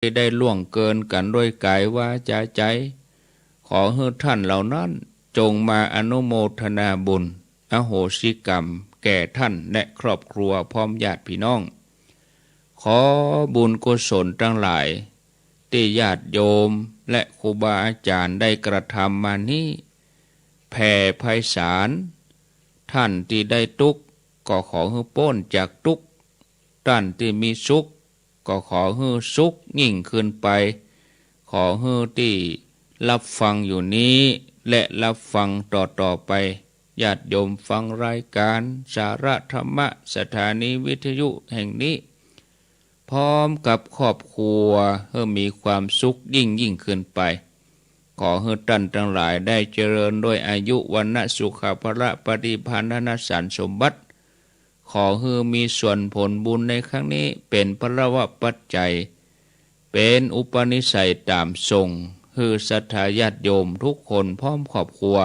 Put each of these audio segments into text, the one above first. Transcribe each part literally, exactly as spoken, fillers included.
ตี้ได้ล่วงเกินกั๋นโดยก๋ายวาจาใจ๋ ขอหื้อต้านเหล่านั้นจงมาอนุโมทนาบุญ อโหสิกรรมแก่ต้านและครอบครัวพร้อมญาติพี่น้อง ขอบุญกุศลตังหลายตี้ญาติโยมและครูบาอาจ๋ารย์ได้กระทำมานี้ แผ่ไพศาล ต้านตี้ได้ตุ๊กข์ก็ขอหื้อป๊นจากตุ๊กข์ ต้านตี้มีสุขก็ขอหื้อสุขยิ่งขึ้นไป ขอหื้อตี้ฮับฟังอยู่นี้และฮับฟังต่อๆ ไป ญาติโยมฟังรายก๋านสาระธรรมะสถานีวิทยุแห่งนี้ พร้อมกับครอบครัวหื้อมีความสุขยิ่งๆ ขึ้นไป ขอหื้อต้านตังหลายได้เจริญด้วยอายุ วรรณะ สุขะ พละ ปฏิภาณธนสารสมบัติ ขอหื้อมีส่วนผลบุญในครั้งนี้เป๋นพลวปัจจัย เป๋นอุปนิสัยต๋ามส่ง หื้อศรัทธาญาติโยมทุกคนพร้อมครอบครัว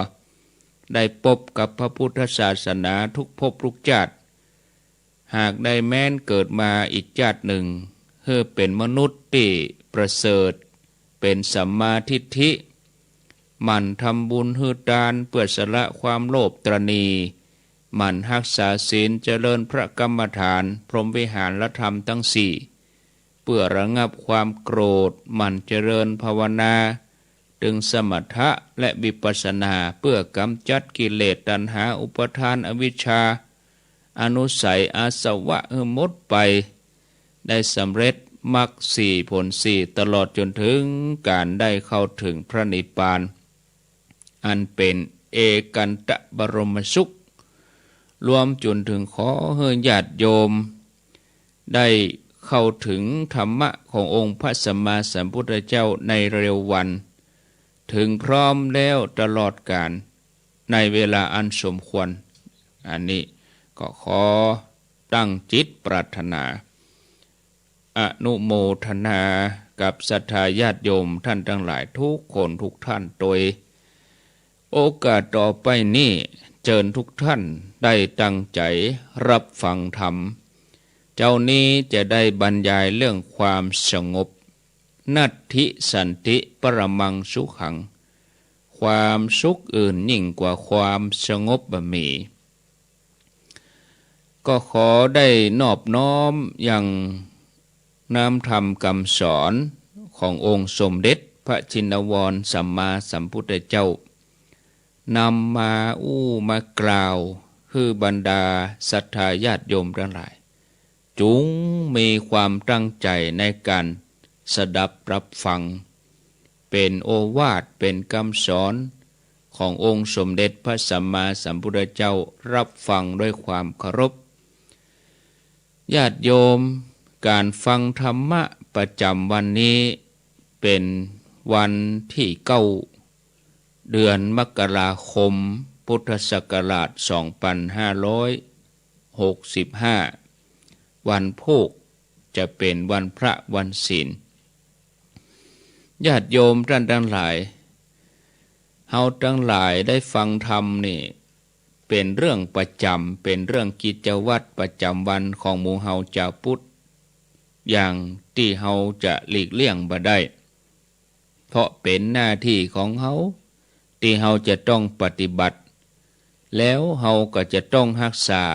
ได้ปบกับพระพุทธศาสนาทุกภพทุกจาติ หากได้แม้นเกิดมาอีกจาตินึ่ง หื้อเป๋นมนุษย์ตี้ประเสริฐ เป๋นสัมมาทิฏฐิ หมั่นทำบุญหื้อตานเปื้อสละความโลภตระหนี่ หมั่นฮักษาศีลเจริญพระกรรมฐาน พรหมวิหารธรรมตังสี่ เปื้อระงับความโกรธ หมั่นเจริญภาวนา ตึงสมถะและวิปัสสนา เปื้อก๋ำจัดกิเลสตัณหาอุปาทานอวิชชา อนุสัยอาสวะหื้อหมดไป ได้สำเร็จมรรคสี่ผลสี่ ตลอดจ๋นถึงก๋านได้เข้าถึงพระนิพพาน อันเป๋นเอกันตบรมสุข รวมจ๋นถึงขอหื้อญาติโยม ได้เข้าถึงธรรมะขององค์พระสัมมาสัมพุทธเจ้าในเร็ววัน ถึงพร้อมแล้วตลอดกาล ในเวลาอันสมควร อันนี้ก็ขอตั้งจิตปรารถนา อนุโมทนากับศรัทธาญาติโยมต้านตังหลายทุกคนทุกต้านตวย โอกาสต่อไปนี้ เจิญทุกต้านได้ตั้งใจ๋ฮับฟังธรรม เจ๊านี้จะได้บรรยายเรื่องความสงบ นัตถิสันติปรมังสุขัง ความสุขอื่นยิ่งกว่าความสงบบ่มี ก็ขอได้นอบน้อมยังน้ำธรรมกำสอนขององค์สมเด็จพระชินวรสัมมาสัมพุทธเจ้า นำมาอู้มากล่าวหื้อบรรดาศรัทธาญาติโยมตังหลาย จุ่งมีความตั้งใจ๋ในก๋านสดับฮับฟัง เป๋นโอวาท เป๋นกำสอนขององค์สมเด็จพระสัมมาสัมพุทธเจ้า ฮับฟังด้วยความเคารพ ญาติโยม ก๋านฟังธรรมะประจ๋ำวันนี้ เป๋นวันตี้เก้า เดือนมกราคม พุทธศักราชสองปันห้าร้อยหกสิบห้า วันพูก จะเป๋นวันพระวันศีล ญาติโยมต้านตังหลาย เฮาตังหลายได้ฟังธรรมนี่ เป๋นเรื่องประจ๋ำ เป๋นเรื่องกิจวัตรประจ๋ำวันของหมู่เฮาจาวพุทธ อย่างตี้เฮาจะหลีกเลี่ยงบ่ได้ เพราะเป๋นหน้าตี้ของเฮา ตี้เฮาจะต้องปฏิบัติ แล้วเฮาก็จะต้องฮักษา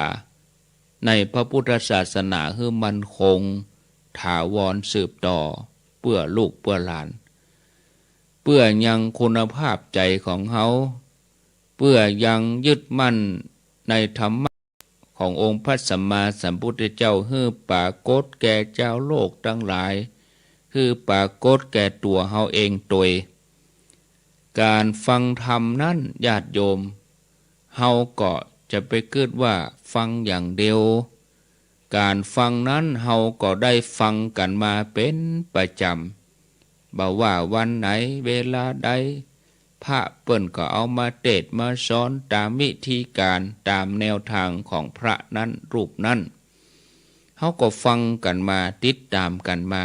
ในพระพุทธศาสนาหื้อมั่นคง ถาวรสืบต่อ เปื้อลูกเปื้อหลาน เปื้อยังคุณภาพใจ๋ของเฮา เปื้อยังยึดมั่นในธรรมะ ขององค์พระสัมมาสัมพุทธเจ้า หื้อปรากฏแก่จาวโลกตังหลาย หื้อปรากฏแก่ตั๋วเฮาเองตวย ก๋านฟังธรรมนั้น ญาติโยม เฮาก็จะไปกึ๊ดว่าฟังอย่างเดียว ก๋านฟังนั้นเฮาก็ได้ฟังกั๋นมาเป๋นประจ๋ำ บ่ว่าวันไหนเวลาใด พระเปิ้นก็เอามาเตสน์มาสอนต๋ามวิธีก๋าน ต๋ามแนวตางของพระนั้นรูปนั้น เฮาก็ฟังกั๋นมา ติดต๋ามกั๋นมา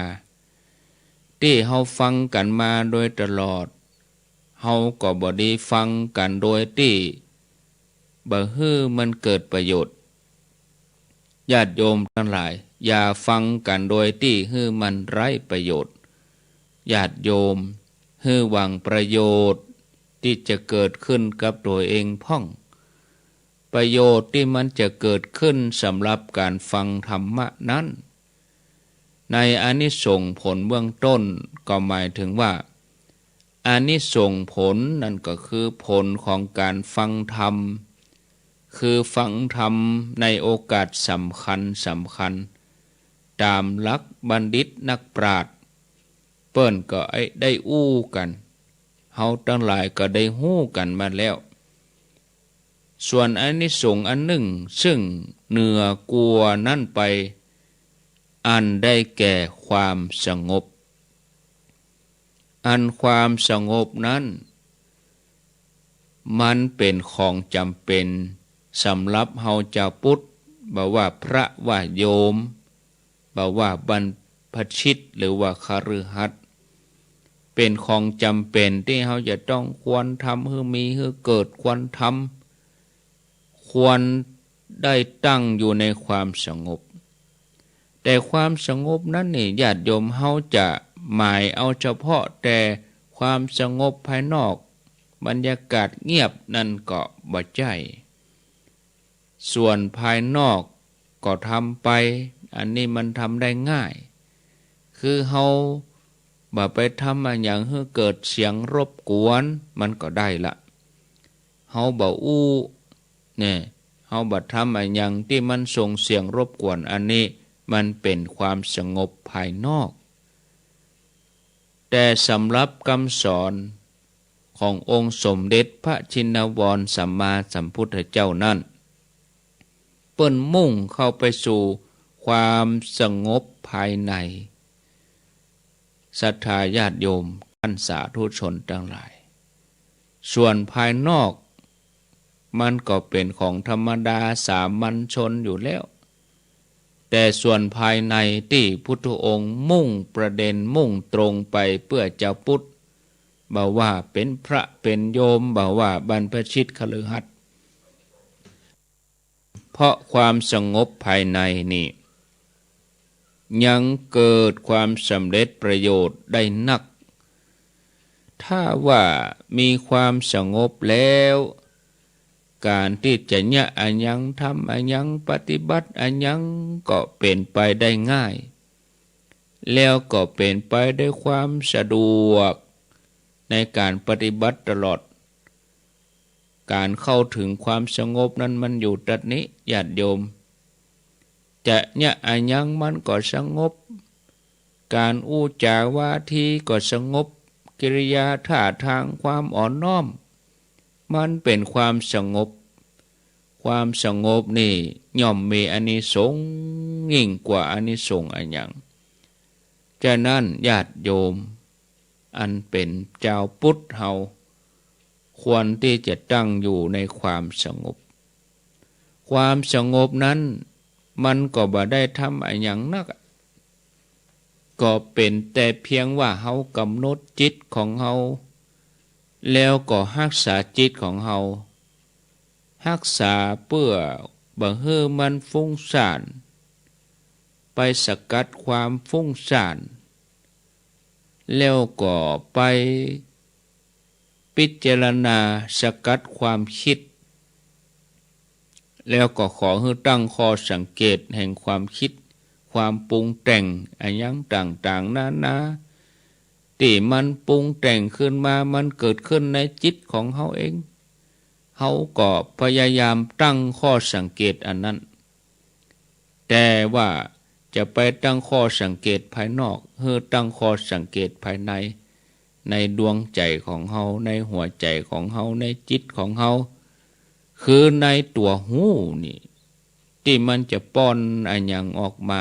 ตี้เฮาฟังกั๋นมาโดยตลอด เฮาก็บ่ดีฟังกั๋นโดยตี้บ่หื้อมันเกิดประโยชน์ ญาติโยมตังหลาย อย่าฟังกั๋นโดยตี้หื้อมันไร้ประโยชน์ ญาติโยม หื้อหวังประโยชน์ตี้จะเกิดขึ้นกับตั๋วเองพ่อง ประโยชน์ตี้มันจะเกิดขึ้นสำหรับก๋านฟังธรรมะนั้น ในอานิสงส์ผลเบื้องต้นก็หมายถึงว่า อานิสงส์ผลนั่นก็คือผลของก๋านฟังธรรม คือฟังธรรมในโอกาสสำคัญสำคัญ ต๋ามหลักบัณฑิตนักปราชญ์ เปิ้นก็ได้อู้กั๋น เฮาตังหลายก็ได้ฮู้กั๋นมาแล้ว ส่วนอานิสงส์อันนึ่งซึ่งเหนือกว่านั้นไป อันได้แก่ความสงบ อันความสงบนั้น มันเป๋นของจ๋ำเป๋นสำหรับเฮาจาวพุทธ บ่ว่าพระว่าโยม บ่ว่าบรรพชิตหรือว่าคฤหัสถ์ เป๋นของจ๋ำเป๋นตี้เฮาจะต้องควรทำ หื้อมีหื้อเกิด ควรทำ ควรได้ตั้งอยู่ในความสงบ แต่ความสงบนั้นนี่ ญาติโยม เฮาจะหมายเอาเฉพาะแต่ความสงบภายนอก บรรยากาศเงียบนั่นก็บ่ใจ้ ส่วนภายนอกก็ทำไป อันนี้มันทำได้ง่าย คือเฮาบ่ไปทำอะหยังหื้อเกิดเสียงรบกวน มันก็ได้ละ เฮาบ่อู้ เนี่ย เฮาบ่ทำอะหยังตี้มันส่งเสียงรบกวน อันนี้มันเป๋นความสงบภายนอก แต่สำหรับกำสอนขององค์สมเด็จพระชินวรสัมมาสัมพุทธเจ้านั้น เปิ้นมุ่งเข้าไปสู่ความสงบภายใน ศรัทธาญาติโยม ท่านสาธุชนตังหลาย ส่วนภายนอก มันก็เป๋นของธรรมดาสามัญชนอยู่แล้ว แต่ส่วนภายในตี้พุทธองค์มุ่งประเด็นมุ่งตรงไปเปื้อจาวพุทธ บ่ว่าเป๋นพระเป๋นโยม บ่ว่าบรรพชิตคฤหัสถ์ เพราะความสงบภายในนี่ ยังเกิดความสำเร็จประโยชน์ได้นัก ถ้าว่ามีความสงบแล้ว ก๋านตี้จะเยียะอะหยัง ทำอะหยัง ปฏิบัติอะหยัง ก็เป๋นไปได้ง่าย แล้วก็เป๋นไปด้วยความสะดวกในก๋านปฏิบัติตลอด ก๋านเข้าเถิงความสงบนั้นมันอยู่ตรัสนี้ ญาติโยม จะเยียะอะหยังมันก็สงบ ก๋านอู้จ๋าวาทีก็สงบ กิริยาท่าตางความอ่อนน้อม มันเป๋นความสงบ ความสงบนี่ย่อมมีอานิสงส์ยิ่งกว่าอานิสงส์อะหยัง ฉะนั้นญาติโยม อันเป๋นจาวพุทธเฮา ควรตี้จะตั้งอยู่ในความสงบ ความสงบนั้นมันก็บ่ได้ทำอะหยังนัก ก็เป๋นแต่เพียงว่าเฮากำหนดจิตของเฮา แล้วก็ฮักษาจิตของเฮา ฮักษาเปื้อบ่หื้อมันฟุ้งซ่าน ไปสกัดความฟุ้งซ่าน แล้วก็ไปพิจารณาสกัดความกึ๊ด แล้วก็ขอหื้อตั้งข้อสังเกตแห่งความกึ๊ด ความปรุงแต่งอะหยังต่างๆ นานา ตี้มันปรุงแต่งขึ้นมา มันเกิดขึ้นในจิตของเฮาเอง เฮาก็พยายามตั้งข้อสังเกตอันนั้น แต่ว่าจะไปตั้งข้อสังเกตภายนอก หื้อตั้งข้อสังเกตภายใน ในดวงใจ๋ของเฮา ในหัวใจ๋ของเฮา ในจิตของเฮา คือในตั๋วฮู้นี่ ตี้มันจะป้อนอะหยังออกมา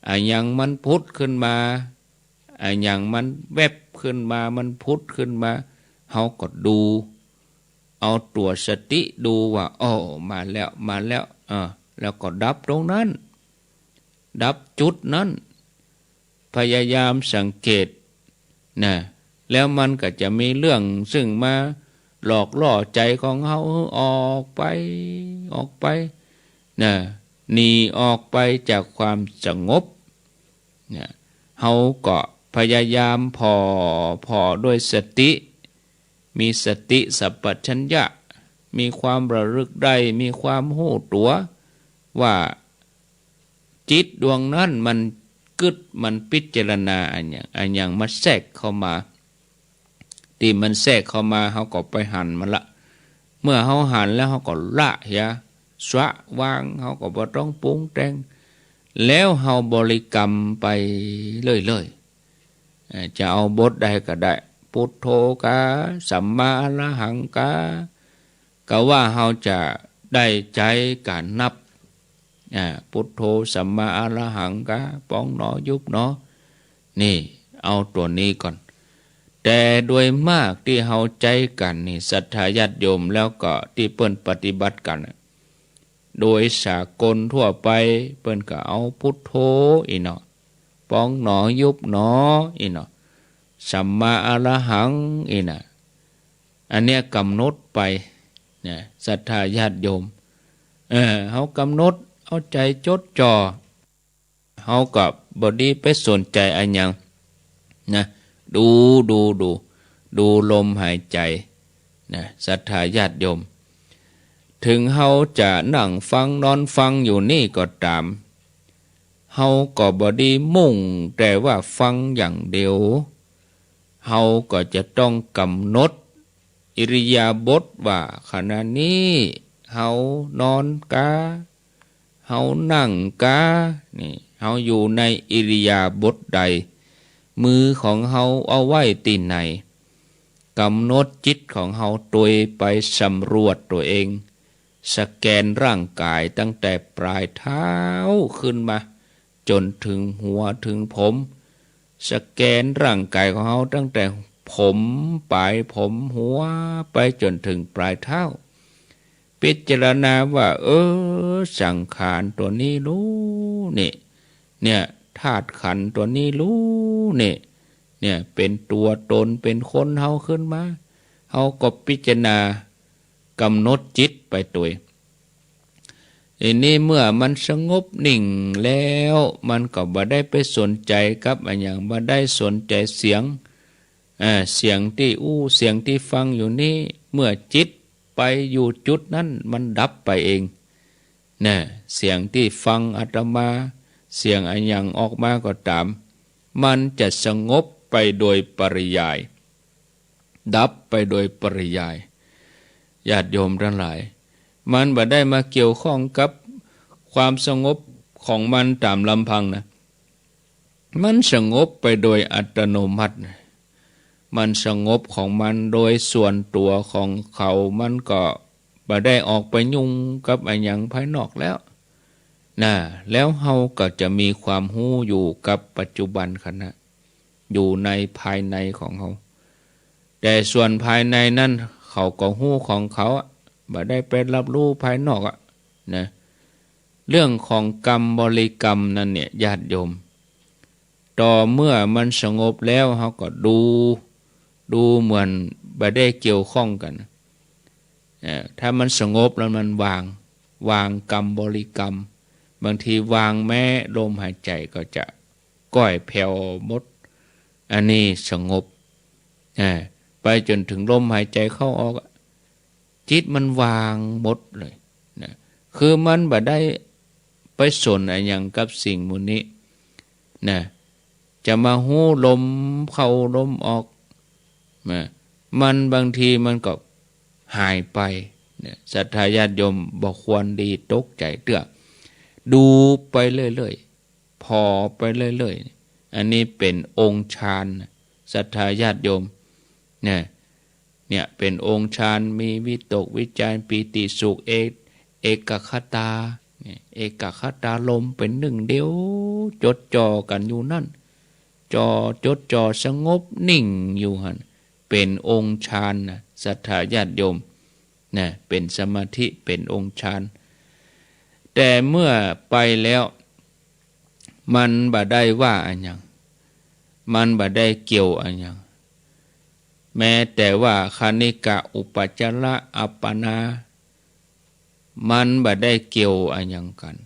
อะหยังมันผุดขึ้นมา อะหยังมันแวบขึ้นมา มันผุดขึ้นมา เฮาก็ดู เอาตั๋วสติดูว่า อ้อ มาแล้ว มาแล้ว เออ แล้วก็ดับตรงนั้น ดับจุดนั้น พยายามสังเกตนะ แล้วมันก็จะมีเรื่องซึ่งมาหลอกล่อใจ๋ของเฮาหื้อออกไป ออกไปนะ หนีออกไปจากความสงบนะ เฮาก็ พยายามผ่อ ผ่อด้วยสติ มีสติสัมปชัญญะ มีความระลึกได้ มีความฮู้ตั๋วว่า จิตดวงนั้นมันกึ๊ด มันพิจารณาอะหยัง อะหยังมาแทรกเข้ามา ตี้มันแทรกเข้ามา เฮาก็ไปหันมันละ เมื่อเฮาหันแล้ว เฮาก็ละเหีย สะวาง เฮาก็บ่ต้องปรุงแต่ง แล้วเฮาบริกรรมไปเรื่อยๆ เอ่อ จะเอาบทใดก็ได้ พุทโธกา สัมมาอะระหังกา กาว่าเฮาจะได้ใจ๊ก๋านนับ อ่า พุทโธ สัมมาอะระหังกา ป๋องหนอ ยุบหนอ นี่ เอาตั๋วนี้ก่อน แต่โดยมากตี้เฮาใจ๊กั๋นนี่ ศรัทธาญาติโยม แล้วก็ตี้เปิ้นปฏิบัติกั๋นน่ะ โดยสากลทั่วไป เปิ้นก็เอาพุทโธอี้เนาะ ป๋องหนอ ยุบหนอ อี้เนาะ สัมมาอะระหัง อี้น่ะ อันเนี้ยกำหนดไป เนี่ย ศรัทธาญาติโยม เออ เฮากำหนด เอาใจ๋จดจ่อ เฮาก็บ่ดีไปสนใจ๋อะหยัง นะ ดู ดู ดู ดูลมหายใจ๋ นะ ศรัทธาญาติโยม เถิงเฮาจะนั่งฟังนอนฟังอยู่นี่ก็ต๋าม เฮาก็บ่ดีมุ่งแต่ว่าฟังอย่างเดียว เฮาก็จะต้องกำหนดอิริยาบถว่า ขณะนี้เฮานอนกา เฮานั่งกา นี่ เฮาอยู่ในอิริยาบถใด มือของเฮาเอาไว้ตี้ไหน กำหนดจิตของเฮาตวยไปสำรวจตั๋วเอง สแกนร่างก๋ายตั้งแต่ป๋ายเท้าขึ้นมา จ๋นเถิงหัวเถิงผม สแกนร่างก๋ายของเฮาตั้งแต่ผม ป๋ายผม หัว ไปจ๋นเถิงป๋ายเท้า พิจารณาว่า เออ สังขารตั๋วนี้ลูนี่ เนี่ย ธาตุขันธ์ตั๋วนี้ลูนี่ เนี่ย เป๋นตั๋วตน เป๋นคนเฮาขึ้นมา เฮาก็พิจารณากำหนดจิตไปตวย ทีนี้เมื่อมันสงบนิ่งแล้ว มันก็บ่ได้ไปสนใจ๋กับอะหยัง บ่ได้สนใจ๋เสียง เอ่อ เสียงตี้อู้ เสียงตี้ฟังอยู่นี้ เมื่อจิตไปอยู่จุดนั้น มันดับไปเอง น่ะ เสียงตี้ฟังอาตมา เสียงอะหยังออกมาก็ต๋าม มันจะสงบไปโดยปริยาย ดับไปโดยปริยาย ญาติโยมตังหลาย มันบ่ได้มาเกี่ยวข้องกับความสงบของมันต๋ามลำพังนะ มันสงบไปโดยอัตโนมัตินะ มันสงบของมันโดยส่วนตั๋วของเขา มันก็บ่ได้ออกไปยุ่งกับอะหยังภายนอกแล้ว น่ะ แล้วเฮาก็จะมีความฮู้อยู่กับปัจจุบันขณะ อยู่ในภายในของเฮา แต่ส่วนภายในนั้น เขาก็ฮู้ของเขาอะ บ่ได้ไปรับรู้ภายนอกอะ นะ เรื่องของกำบริกรรมนั้นเนี่ย ญาติโยม ต่อเมื่อมันสงบแล้ว เฮาก็ดู ดูเหมือนบ่ได้เกี่ยวข้องกั๋น เอ่อ ถ้ามันสงบแล้วมันวาง วางกำบริกรรม บางทีวางแม้ลมหายใจ๋ก็จะก้อยแผ่วหมด อันนี้สงบ อ่า ไปจ๋นเถิงลมหายใจ๋เข้าออกอะ จิตมันวางหมดเลยนะ คือมันบ่ได้ไปสนอะหยังกับสิ่งหมู่นี้นะ จะมาฮู้ลมเข้าลมออกนะ มันบางทีมันก็หายไปนะ ศรัทธาญาติโยมบ่ควรดีตกใจ๋เตื้อ ดูไปเรื่อยๆ ผ่อไปเรื่อยๆ อันนี้เป๋นองค์ฌานนะ ศรัทธาญาติโยม นะ เนี่ย เป๋นองค์ฌาน มีวิตกวิจารปีติสุข เอ- เอกัคคตา เนี่ย เอกัคคตารมณ์เป๋นหนึ่งเดียว จดจ่อกั๋นอยู่นั้น จ่อ จดจ่อสงบนิ่งอยู่หั้น เป๋นองค์ฌานนะ ศรัทธาญาติโยม นะ เป๋นสมาธิ เป๋นองค์ฌาน แต่เมื่อไปแล้ว มันบ่ได้ว่าอะหยัง มันบ่ได้เกี่ยวอะหยัง แม้แต่ว่าคณิกะอุปจาระอัปปนา มันบ่ได้เกี่ยวอะหยังกั๋น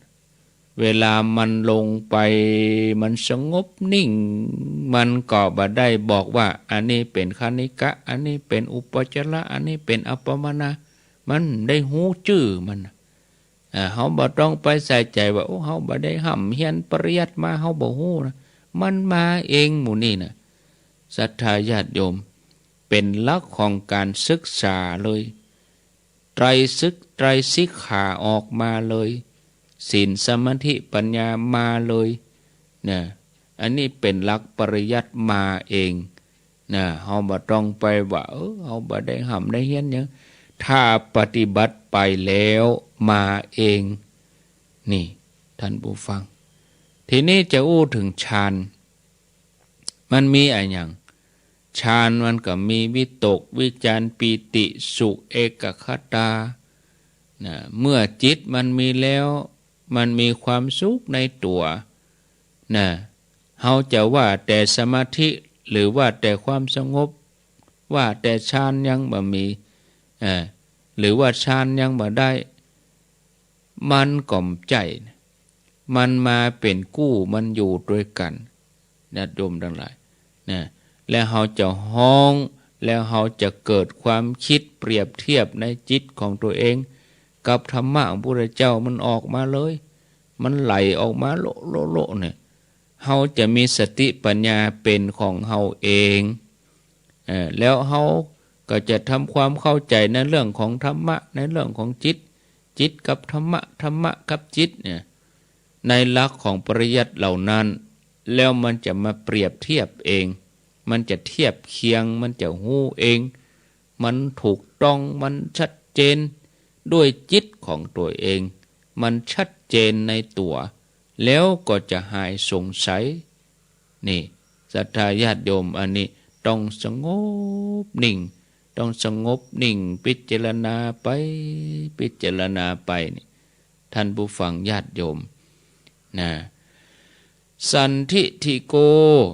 เวลามันลงไป มันสงบนิ่ง มันก็บ่ได้บอกว่า อันนี้เป๋นคณิกะ อันนี้เป๋นอุปจาระ อันนี้เป๋นอัปปมาณา มันได้ฮู้จื้อมันน่ะ อ่า เฮาบ่ต้องไปใส่ใจ๋ว่า โอ้ เฮาบ่ได้ฮ่ำเฮียนปริยัติมา เฮาบ่ฮู้นะ มันมาเองหมู่นี่น่ะ ศรัทธาญาติโยม เป๋นหลักของก๋านศึกษาเลย ไตรสิก ไตรสิกขาออกมาเลย ศีลสมาธิปัญญามาเลย นะ อันนี้เป๋นหลักปริยัติมาเอง นะ เฮาบ่ต้องไปว่า เออ เฮาบ่ได้ฮ่ำได้เฮียนหยัง ถ้าปฏิบัติไปแล้วมาเอง นี่ ท่านผู้ฟัง ทีนี้จะอู้เถิงฌาน มันมีอะหยัง ฌานมันก็มีวิตก วิจาร ปีติสุข เอกัคคตา นะ เมื่อจิตมันมีแล้ว มันมีความสุขในตั๋ว นะ เฮาจะว่าแต่สมาธิ หรือว่าแต่ความสงบ ว่าแต่ฌานยังบ่มี เอ่อ หรือว่าฌานยังบ่ได้ มันก็บ่ใจ้ มันมาเป๋นกู้ มันอยู่ตวยกั๋น ญาติโยมตังหลาย นะ แล้วเฮาจะฮ้อง แล้วเฮาจะเกิดความกึ๊ดเปรียบเทียบในจิตของตั๋วเอง กับธรรมะของพระพุทธเจ้า มันออกมาเลย มันไหลออกมาโละโละโละเนี่ย เฮาจะมีสติปัญญาเป๋นของเฮาเอง เอ่อ แล้วเฮาก็จะทำความเข้าใจ๋ในเรื่องของธรรมะ ในเรื่องของจิต จิตกับธรรมะ ธรรมะกับจิตเนี่ย ในหลักของปริยัติเหล่านั้น แล้วมันจะมาเปรียบเทียบเอง มันจะเทียบเคียง มันจะฮู้เอง มันถูกต้อง มันชัดเจน ด้วยจิตของตั๋วเอง มันชัดเจนในตั๋ว แล้วก็จะหายสงสัย นี่ ศรัทธาญาติโยม อันนี้ต้องสงบนิ่ง ต้องสงบนิ่ง พิจารณาไป พิจารณาไป นี่ ท่านผู้ฟังญาติโยม นะ สันทิฏฐิโก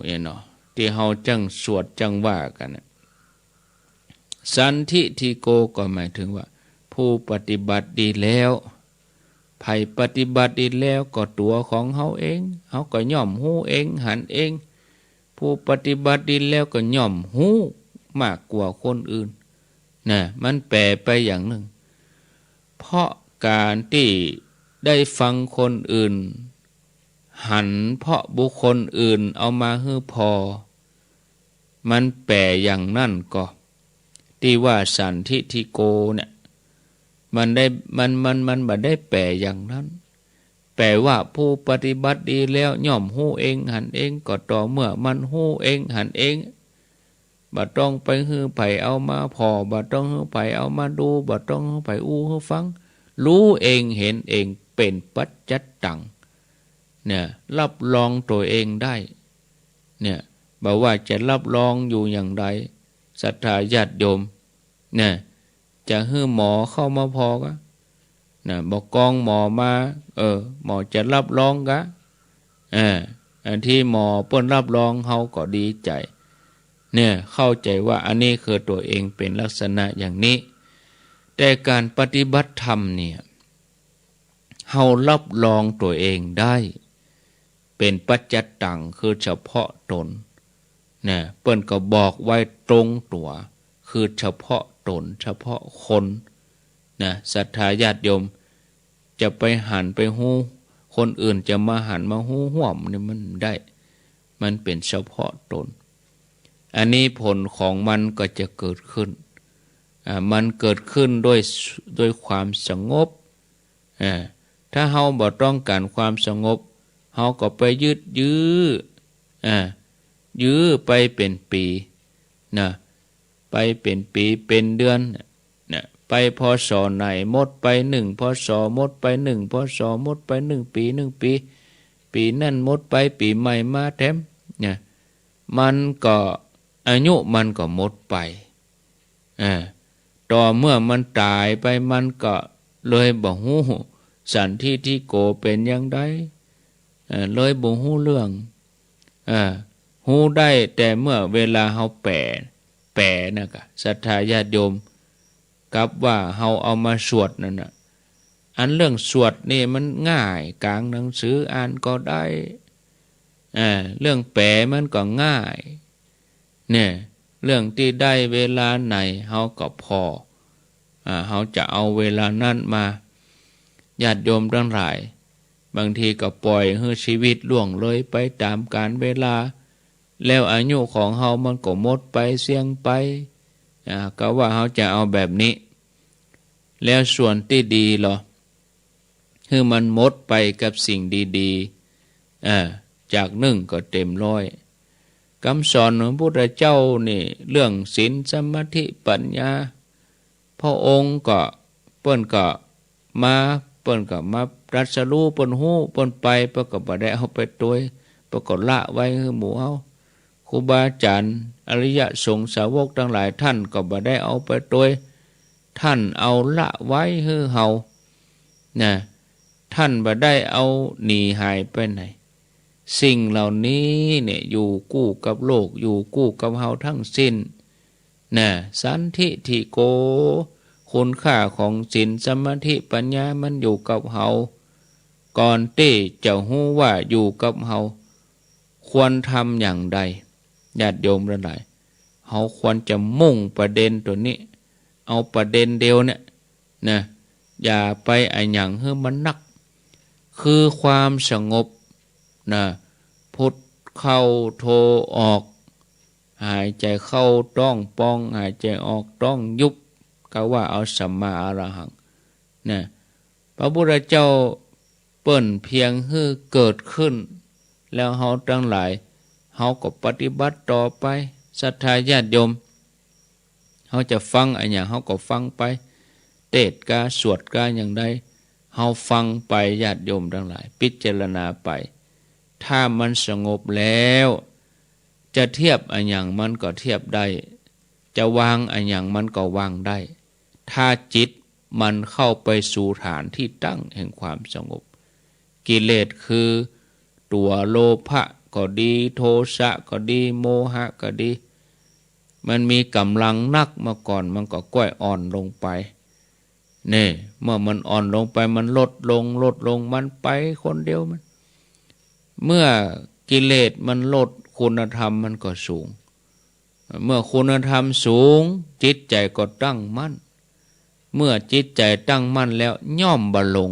เนี่ยเนาะ ตี้เฮาจั้งสวดจั้งว่ากั๋นน่ะ สันทิฏฐิโก ก็หมายเถิงว่า ผู้ปฏิบัติดีแล้ว ใผปฏิบัติดีแล้วก็ตั๋วของเฮาเอง เฮาก็ย่อมฮู้เอง หันเอง ผู้ปฏิบัติดีแล้วก็ย่อมฮู้มากกว่าคนอื่น นะ มันแป๋ไปอย่างนึ่ง เพราะก๋านตี้ได้ฟังคนอื่น หันเพราะบุคคลอื่นเอามาหื้อผ่อ มันแป๋อย่างนั้นก่อ ตี้ว่าสันทิฏฐิโกเนี่ย มันได้ มัน มัน มันบ่ได้แป๋อย่างนั้น แป๋ว่าผู้ปฏิบัติดีแล้วย่อมฮู้เองหันเอง ก็ต่อเมื่อมันฮู้เองหันเอง บ่ต้องไปหื้อใผเอามาผ่อ บ่ต้องหื้อใผเอามาดู บ่ต้องหื้อใผอู้หื้อฟัง ฮู้เองเห็นเอง เป๋นปัจจัตตัง เนี่ย ฮับรองตั๋วเองได้ เนี่ย บ่ว่าจะฮับรองอยู่อย่างใด ศรัทธาญาติโยม เนี่ย จะหื้อหมอเข้ามาผ่อก่า นะ บ่กองหมอมา เออ หมอจะฮับรองก่า เออ อันตี้หมอเปิ้นฮับรองเฮาก็ดีใจ๋ เนี่ย เข้าใจ๋ว่าอันนี้คือตั๋วเองเป๋นลักษณะอย่างนี้ แต่ก๋านปฏิบัติธรรมเนี่ย เฮาฮับรองตั๋วเองได้ เป๋นปัจจัตตัง คือเฉพาะตน นะ เปิ้นก็บอกไว้ตรงตั๋ว คือเฉพาะตน เฉพาะคน นะ ศรัทธาญาติโยม จะไปหันไปฮู้ คนอื่นจะมาหันมาฮู้ฮ่วมเนี่ยมันบ่ได้ มันเป๋นเฉพาะตน อันนี้ผลของมันก็จะเกิดขึ้น อ่า มันเกิดขึ้นด้วย ด้วยความสงบ อ่า ถ้าเฮาบ่ต้องก๋านความสงบ เฮาก็ไปยืดยื้อ อ่า ยื้อไปเป๋นปี๋ นะ ไปเป๋นปี๋เป๋นเดือน นะ ไป พ.ศ. ไหน หมดไปหนึ่ง พ.ศ., หมดไปหนึ่ง พ.ศ., หมดไปหนึ่งปี๋ หนึ่งปี๋ ปี๋นั้นหมดไป ปี๋ใหม่มาแถม นะ มันก็ อายุมันก็หมดไป อ่า ต่อเมื่อมันต๋ายไป มันก็เลยบ่ฮู้ สันทิฏฐิโก เป๋นอย่างใด เอ่อ เลยบ่ฮู้เรื่อง เอ่อ ฮู้ได้แต่เมื่อเวลาเฮาแป๋ แป๋นะก่า ศรัทธาญาติโยม กับว่าเฮาเอามาสวดนั่นน่ะ อันเรื่องสวดนี่มันง่าย ก๋างหนังสืออ่านก็ได้ อ่า เรื่องแป๋มันก็ง่าย เนี่ย เรื่องตี้ได้เวลาไหนเฮาก็ผ่อ อ่า เฮาจะเอาเวลานั้นมา ญาติโยมตังหลาย บางทีก็ป่อยหื้อชีวิตล่วงเลยไปต๋ามกาลเวลา แล้วอายุของเฮามันก็หมดไปเสี้ยงไป อ่า ก็ว่าเฮาจะเอาแบบนี้ แล้วส่วนตี้ดีลอ หื้อมันหมดไปกับสิ่งดีๆ อ่า จากนึ่งก็เต็มร้อย กำสอนของพระพุทธเจ้านี่ เรื่องศีล สมาธิ ปัญญา พระองค์ก็ เปิ้นก็มา เปิ้นก็มาตรัสรู้ เปิ้นฮู้ เปิ้นไป เปิ้นก็บ่ได้เอาไปตวย เปิ้นก็ละไว้หื้อหมู่เฮา ครูบาอาจ๋ารย์ อริยสงฆ์สาวกตังหลาย ท่านก็บ่ได้เอาไปตวย ท่านเอาละไว้หื้อเฮา นะ ท่านบ่ได้เอาหนีหายไปไหน สิ่งเหล่านี้เนี่ย อยู่กู้กับโลก อยู่กู้กับเฮาทั้งสิ้น นะ สันทิฏฐิโก คุณค่าของศีล สมาธิ ปัญญา มันอยู่กับเฮา ก่อนตี้จะฮู้ว่าอยู่กับเฮา ควรทำอย่างใด ญาติโยมตังหลาย เฮาควรจะมุ่งประเด็นตั๋วนี้ เอาประเด็นเดียวเนี่ย นะ อย่าไปอะหยังหื้อมันนัก คือความสงบ นะ พุทเข้าโธออก หายใจ๋เข้าต๊องป่อง หายใจ๋ออกต๊องยุบ ก็ว่าเอาสัมมาอรหัง นะ พระพุทธเจ้าเปิ้นเพียงหื้อเกิดขึ้น แล้วเฮาตังหลาย เฮาก็ปฏิบัติต่อไป ศรัทธาญาติโยม เฮาจะฟังอะหยัง เฮาก็ฟังไป เตสน์กา สวดกา อย่างใด เฮาฟังไป ญาติโยมตังหลาย พิจารณาไป ถ้ามันสงบแล้ว จะเทียบอะหยังมันก็เทียบได้ จะวางอะหยังมันก็วางได้ ถ้าจิตมันเข้าไปสู่ฐานที่ตั้งแห่งความสงบ กิเลสคือตั๋วโลภะก็ดี โทสะก็ดี โมหะก็ดี มันมีก๋ำลังนัก เมื่อก่อนมันก็ก้อยอ่อนลงไป นี่ เมื่อมันอ่อนลงไป มันลดลง ลดลง มันไปคนเดียวมัน เมื่อกิเลสมันลด คุณธรรมมันก็สูง เมื่อคุณธรรมสูง จิตใจ๋ก็ตั้งมั่น เมื่อจิตใจ๋ตั้งมั่นแล้ว ย่อมบ่หลง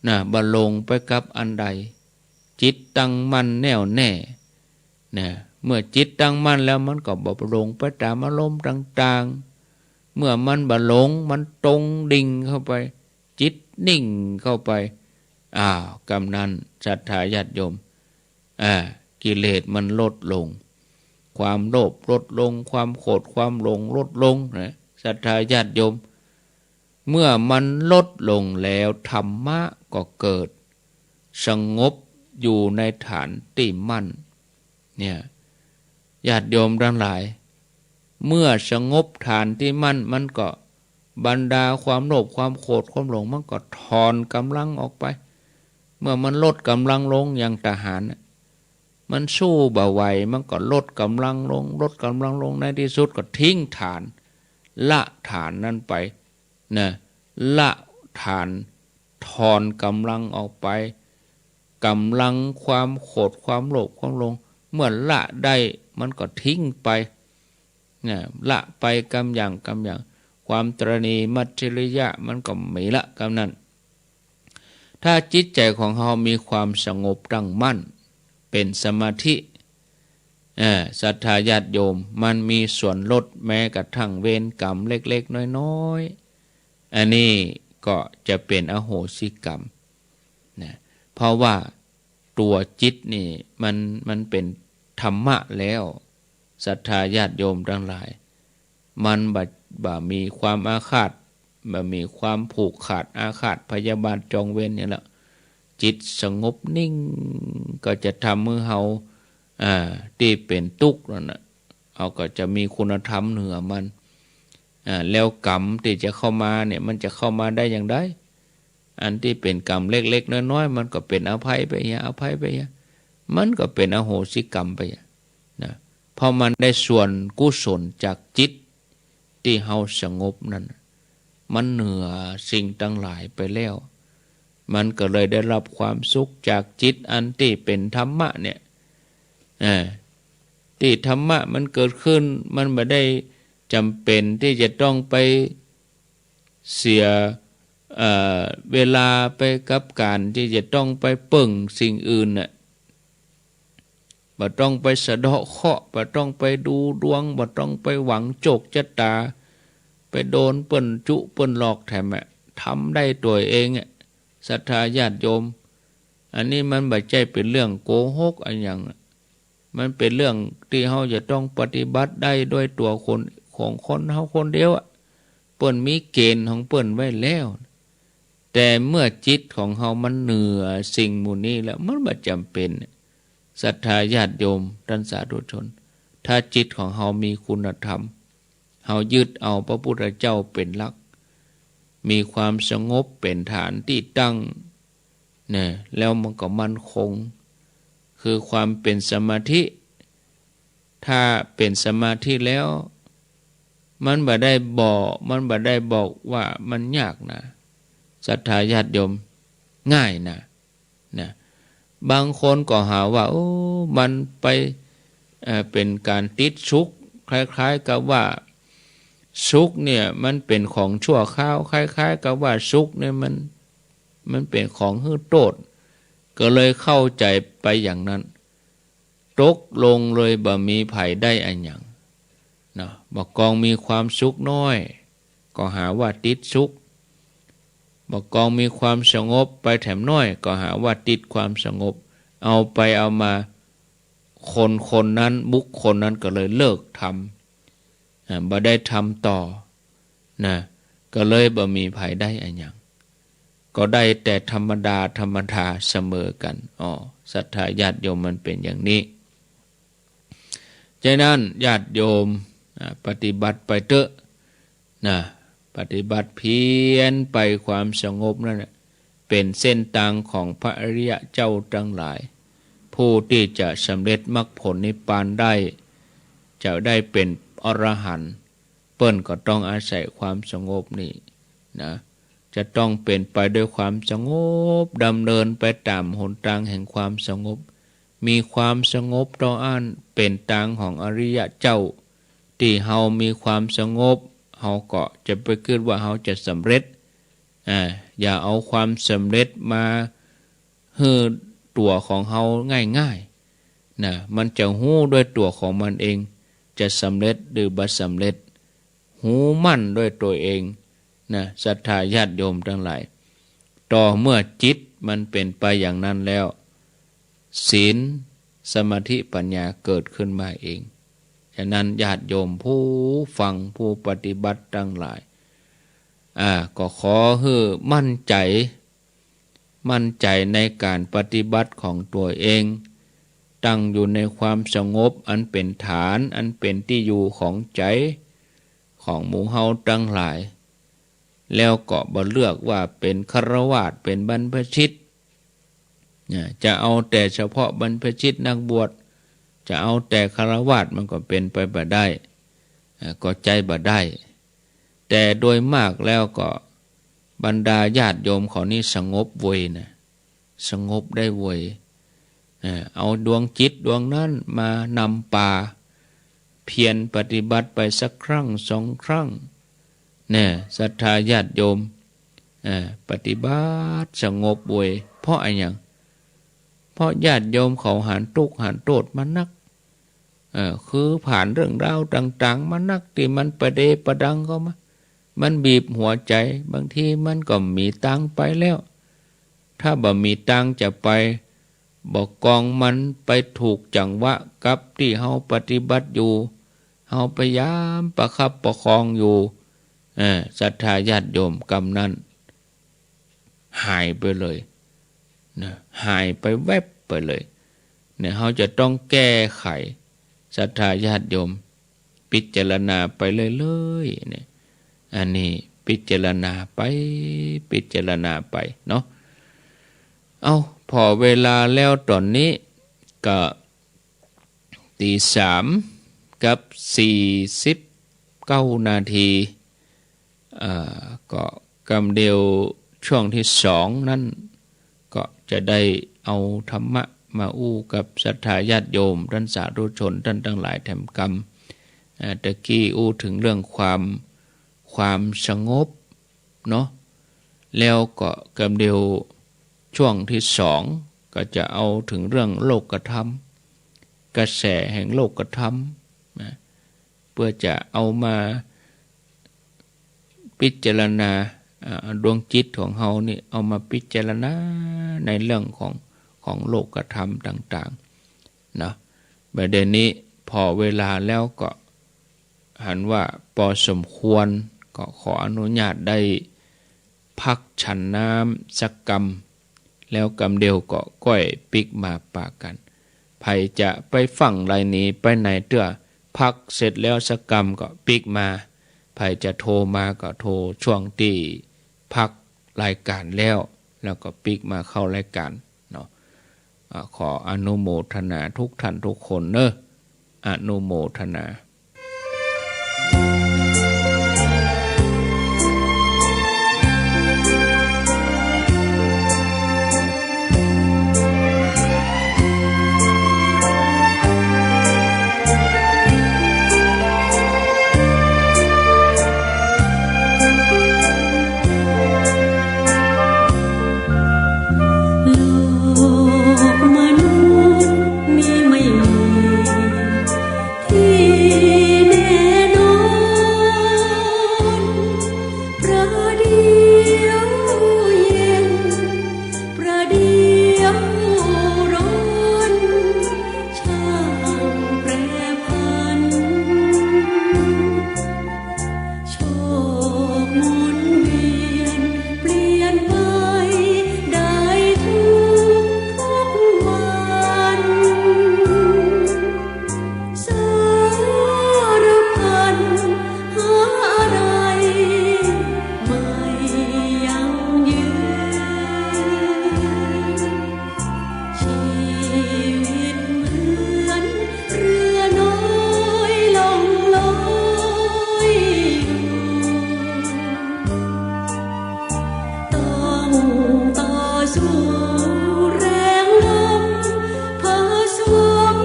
นะ บ่หลงไปกับอันใด จิตตั้งมั่นแน่วแน่ นะ เมื่อจิตตั้งมั่นแล้ว มันก็บ่หลงไปต๋ามอารมณ์ต่างๆ เมื่อมันบ่หลง มันตรงดิ่งเข้าไป จิตนิ่งเข้าไป อ้าว กำนั้น ศรัทธาญาติโยม อ่า กิเลสมันลดลง ความโลภลดลง ความโกรธ ความหลงลดลง นะ ศรัทธาญาติโยม เมื่อมันลดลงแล้ว ธรรมะก็เกิด สงบอยู่ในฐานตี้มั่น เนี่ย ญาติโยมตังหลาย เมื่อสงบฐานตี้มั่น มันก็ บรรดาความโลภ ความโกรธ ความหลง มันก็ถอนก๋ำลังออกไป เมื่อมันลดก๋ำลังลง อย่างทหารน่ะ มันสู้บ่ไหว มันก็ลดก๋ำลังลง ลดก๋ำลังลง ในตี้สุดก็ทิ้งฐาน ละฐานนั้นไป นะ ละฐาน ถอนก๋ำลังออกไป ก๋ำลังความโกรธ ความโลภ ความหลง เมื่อละได้ มันก็ทิ้งไป นะ ละไปกำอย่างกำอย่าง ความตระหนี่มัจฉริยะมันก็มีละกำนั้น ถ้าจิตใจ๋ของเฮามีความสงบตั้งมั่น เป๋นสมาธิ เอ่อ ศรัทธาญาติโยม มันมีส่วนลดแม้กระทั่งเวรกรรมเล็กๆ น้อยๆ อันนี้ก็จะเป๋นอโหสิกรรม นะ เพราะว่าตั๋วจิตนี่มัน มันเป๋นธรรมะแล้ว ศรัทธาญาติโยมตังหลาย มันบ่ บ่มีความอาฆาต บ่มีความผูกขาดอาฆาตพยาบาทจองเวรนี่แหละ จิตสงบนิ่ง ก็จะทำหื้อเฮา อ่า ตี้เป๋นตุ๊กข์นั่นน่ะ เฮาก็จะมีคุณธรรมเหนือมัน อ่า แล้วกรรมตี้จะเข้ามาเนี่ย มันจะเข้ามาได้อย่างใด อันตี้เป๋นกรรมเล็กๆ น้อยๆ มันก็เป๋นอภัยไปเหีย อภัยไปเหีย มันก็เป๋นอโหสิกรรมไปเหีย นะ เพราะมันได้ส่วนกุศลจากจิตตี้เฮาสงบนั่นน่ะ มันเหนือสิ่งตังหลายไปแล้ว มันก็เลยได้รับความสุขจากจิตอันตี้เป๋นธรรมะเนี่ย อ่า ตี้ธรรมะมันเกิดขึ้น มันบ่ได้จ๋ำเป๋นตี้จะต้องไปเสีย เอ่อ เวลาไปกับก๋านตี้จะต้องไปเปิ่งสิ่งอื่นน่ะ บ่ต้องไปสะเดาะเคราะห์ บ่ต้องไปดูดวง บ่ต้องไปหวังโจกจะต๋า ไปโดนเปิ้นจุเปิ้นหลอกแถมอะ ทำได้ตั๋วเองอะ ศรัทธาญาติโยม อันนี้มันบ่ใจ้เป๋นเรื่องโกหกอะหยังอะ มันเป๋นเรื่องตี้เฮาจะต้องปฏิบัติได้ด้วยตั๋วคน ของคนเฮาคนเดียวอะ เปิ้นมีเกณฑ์ของเปิ้นไว้แล้ว แต่เมื่อจิตของเฮามันเหนือสิ่งหมู่นี้แล้ว มันบ่จ๋ำเป๋น ศรัทธาญาติโยมต้านสาธุชน ถ้าจิตของเฮามีคุณธรรม เฮายึดเอาพระพุทธเจ้าเป๋นหลัก มีความสงบเป๋นฐานตี้ตั้ง นะ แล้วมันก็มั่นคง คือความเป๋นสมาธิ ถ้าเป๋นสมาธิแล้ว มันบ่ได้บอก มันบ่ได้บอกว่ามันยากนะ ศรัทธาญาติโยม ง่ายนะ นะ บางคนก็หาว่า โอ้ มันไป เอ่อ เป๋นก๋านติดสุข คล้ายๆ กับว่าสุขเนี่ยมันเป๋นของชั่วคราว คล้ายๆ กับว่าสุขเนี่ยมัน มันเป๋นของหื้อโต้ษ ก็เลยเข้าใจ๋ไปอย่างนั้น ตกลงเลยบ่มีใผได้อะหยัง เนาะ บ่ากองมีความสุขน้อย ก็หาว่าติดสุข บ่ากองมีความสงบไปแถมน้อย ก็หาว่าติดความสงบ เอาไปเอามา คนคนนั้น บุคคลนั้นก็เลยเลิกทำ อ่า บ่ได้ทำต่อ นะ ก็เลยบ่มีใผได้อะหยัง ก็ได้แต่ธรรมดาธรรมดาเสมอกั๋น อ้อ ศรัทธาญาติโยม มันเป๋นอย่างนี้ ฉะนั้นญาติโยม อ่า ปฏิบัติไปเต๊อะ นะ ปฏิบัติเพียรไป ความสงบนั่นแหละเป๋นเส้นตางของพระอริยะเจ้าตังหลาย ผู้ตี้จะสำเร็จมรรคผลนิพพานได้ จะได้เป๋นอรหันต์ เปิ้นก็ต้องอาศัยความสงบนี่นะ จะต้องเป๋นไปด้วยความสงบ ดำเนินไปต๋ามหนตางแห่งความสงบ มีความสงบเต้าอั้น เป๋นตางของอริยะเจ้า ตี้เฮามีความสงบ เฮาก็จะไปกึ๊ดว่าเฮาจะสำเร็จ อ่า อย่าเอาความสำเร็จมาหื้อตั๋วของเฮาง่ายๆ นะ มันจะฮู้ด้วยตั๋วของมันเอง จะสำเร็จหรือบ่สำเร็จ ฮู้มั่นด้วยตั๋วเอง นะ ศรัทธาญาติโยมตังหลาย ต่อเมื่อจิตมันเป๋นไปอย่างนั้นแล้ว ศีล สมาธิ ปัญญาเกิดขึ้นมาเอง ฉะนั้นญาติโยมผู้ฟังผู้ปฏิบัติตังหลาย อ่า ก็ขอหื้อมั่นใจ๋ มั่นใจ๋ในก๋านปฏิบัติของตั๋วเอง ตั้งอยู่ในความสงบอันเป๋นฐาน อันเป๋นตี้อยู่ของใจ๋ของหมู่เฮาตังหลาย แล้วก็บ่เลือกว่าเป๋นฆราวาส เป๋นบรรพชิต นะ จะเอาแต่เฉพาะบรรพชิตนักบวช จะเอาแต่ฆราวาส มันก็เป๋นไปบ่ได้ อ่า ก็ใจ๊บ่ได้ แต่โดยมากแล้วก็บรรดาญาติโยมเขานี่สงบเวยนะ สงบได้เวย อ่า เอาดวงจิตดวงนั้นมานำปา เพียรปฏิบัติไปสักครั้งสองครั้ง แน่ ศรัทธาญาติโยม อ่า ปฏิบัติสงบเวย เพราะอะหยัง เพราะญาติโยมเขาหันตุ๊กข์หันโต้ษมานัก เออ คือผ่านเรื่องราวต่างๆ มานัก ตี้มันปะเดปะดังเข้ามา มันบีบหัวใจ๋ บางทีมันก็บ่มีตางไปแล้ว ถ้าบ่มีตางจะไป บ่ากองมันไปถูกจังหวะกับตี้เฮาปฏิบัติอยู่ เฮาพยายามประคับประคองอยู่ เออ ศรัทธาญาติโยม กำนั้นหายไปเลยนะ หายไปแวบไปเลย เนี่ย เฮาจะต้องแก้ไข ศรัทธาญาติโยม พิจารณาไปเรื่อยๆ เนี่ย อันนี้พิจารณาไป พิจารณาไปเนาะ เอ้า ผ่อเวลาแล้วต๋อนนี้ก็ ตีสามกับสี่สิบเก้านาที อ่า ก็กำเดียวช่วงตี้สองนั้น ก็จะได้เอาธรรมะมาอู้กับศรัทธาญาติโยมต้านสาธุชนต้านตังหลายแถมกำ อ่า ตะกี้อู้เถิงเรื่องความ ความสงบเนาะ แล้วก็กำเดียวช่วงตี้สองก็จะเอาเถิงเรื่องโลกธรรม กระแสแห่งโลกธรรมนะ เปื้อจะเอามาพิจารณา อ่า ดวงจิตของเฮานี่เอามาพิจารณาในเรื่องของ ของโลกธรรมต่างๆ เนาะ ประเด็นนี้พอเวลาแล้วก็หันว่าปอสมควร ก็ขออนุญาตได้พักฉันน้ำสักกำ แล้วกำเดียวก็ก้อยปิ๊กมาปะกั๋น ใผจะไปฟั่งรายหนีไปไหนเตื้อ พักเสร็จแล้วสักกำก็ปิ๊กมา ใผจะโทรมาก็โทรช่วงตี้พักรายก๋านแล้ว แล้วก็ปิ๊กมาเข้ารายก๋านเนาะ อ่า ขออนุโมทนาทุกท่านทุกคนเนอะ อนุโมทนา โลกมนุษย์นี้ไม่มีตี้แน่นอน ประเดี๋ยวเย็น ประเดี๋ยวร้อน ช่างแปรผัน โชคหมุนเวียนเปลี่ยนไปได้ทุกๆ วัน สารพันหาอะไรไม่ยั่งยืน ชีวิตเหมือนเรือน้อยล่องลอยอยู่ ต้องต่อสู้แรงลมผสม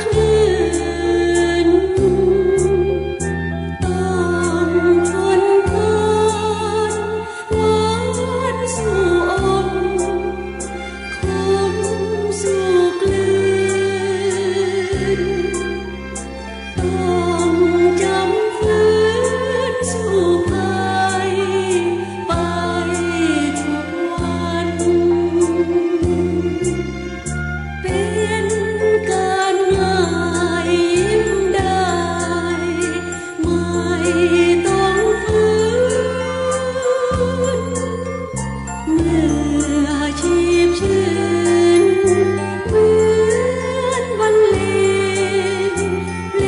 คลื่น ต้องทนทาน วันสู้อด คมสู้กลืน ต้องจำฝืนสู้ภัยไปทุกวัน เป็นการง่ายยิ้มได้ ไม่ต้องฝืน เมื่อชีพชื่น เหมือนบรรเลงเพล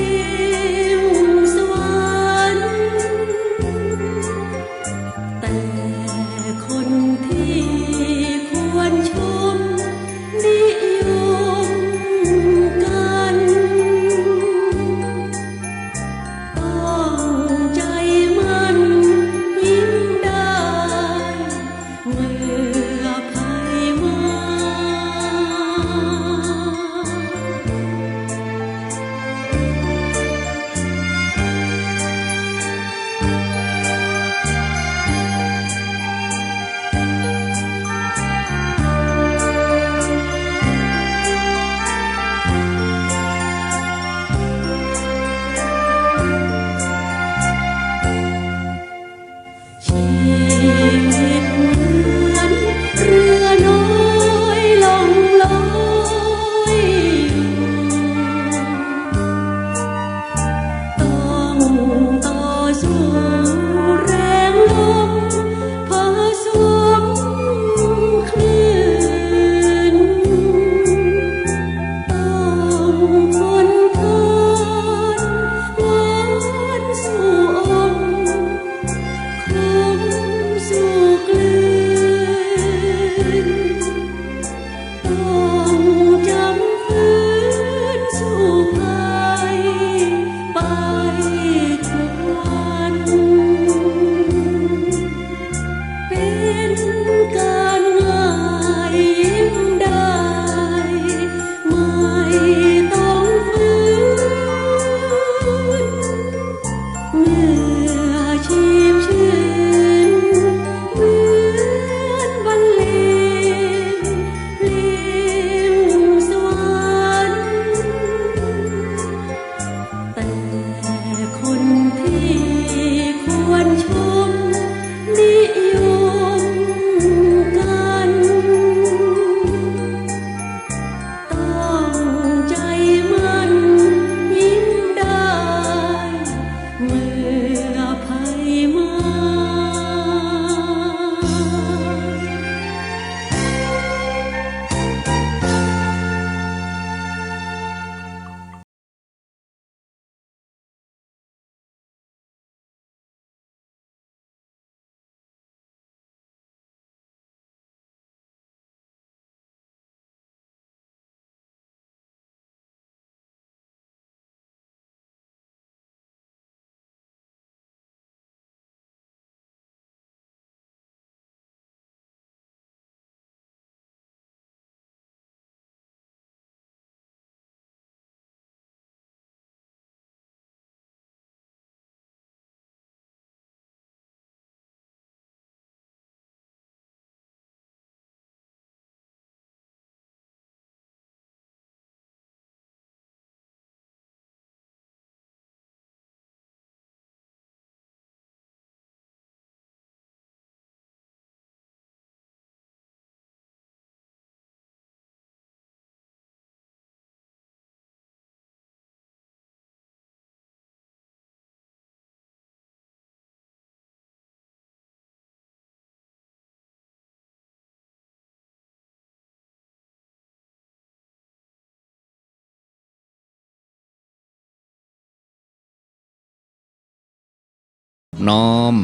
น้อม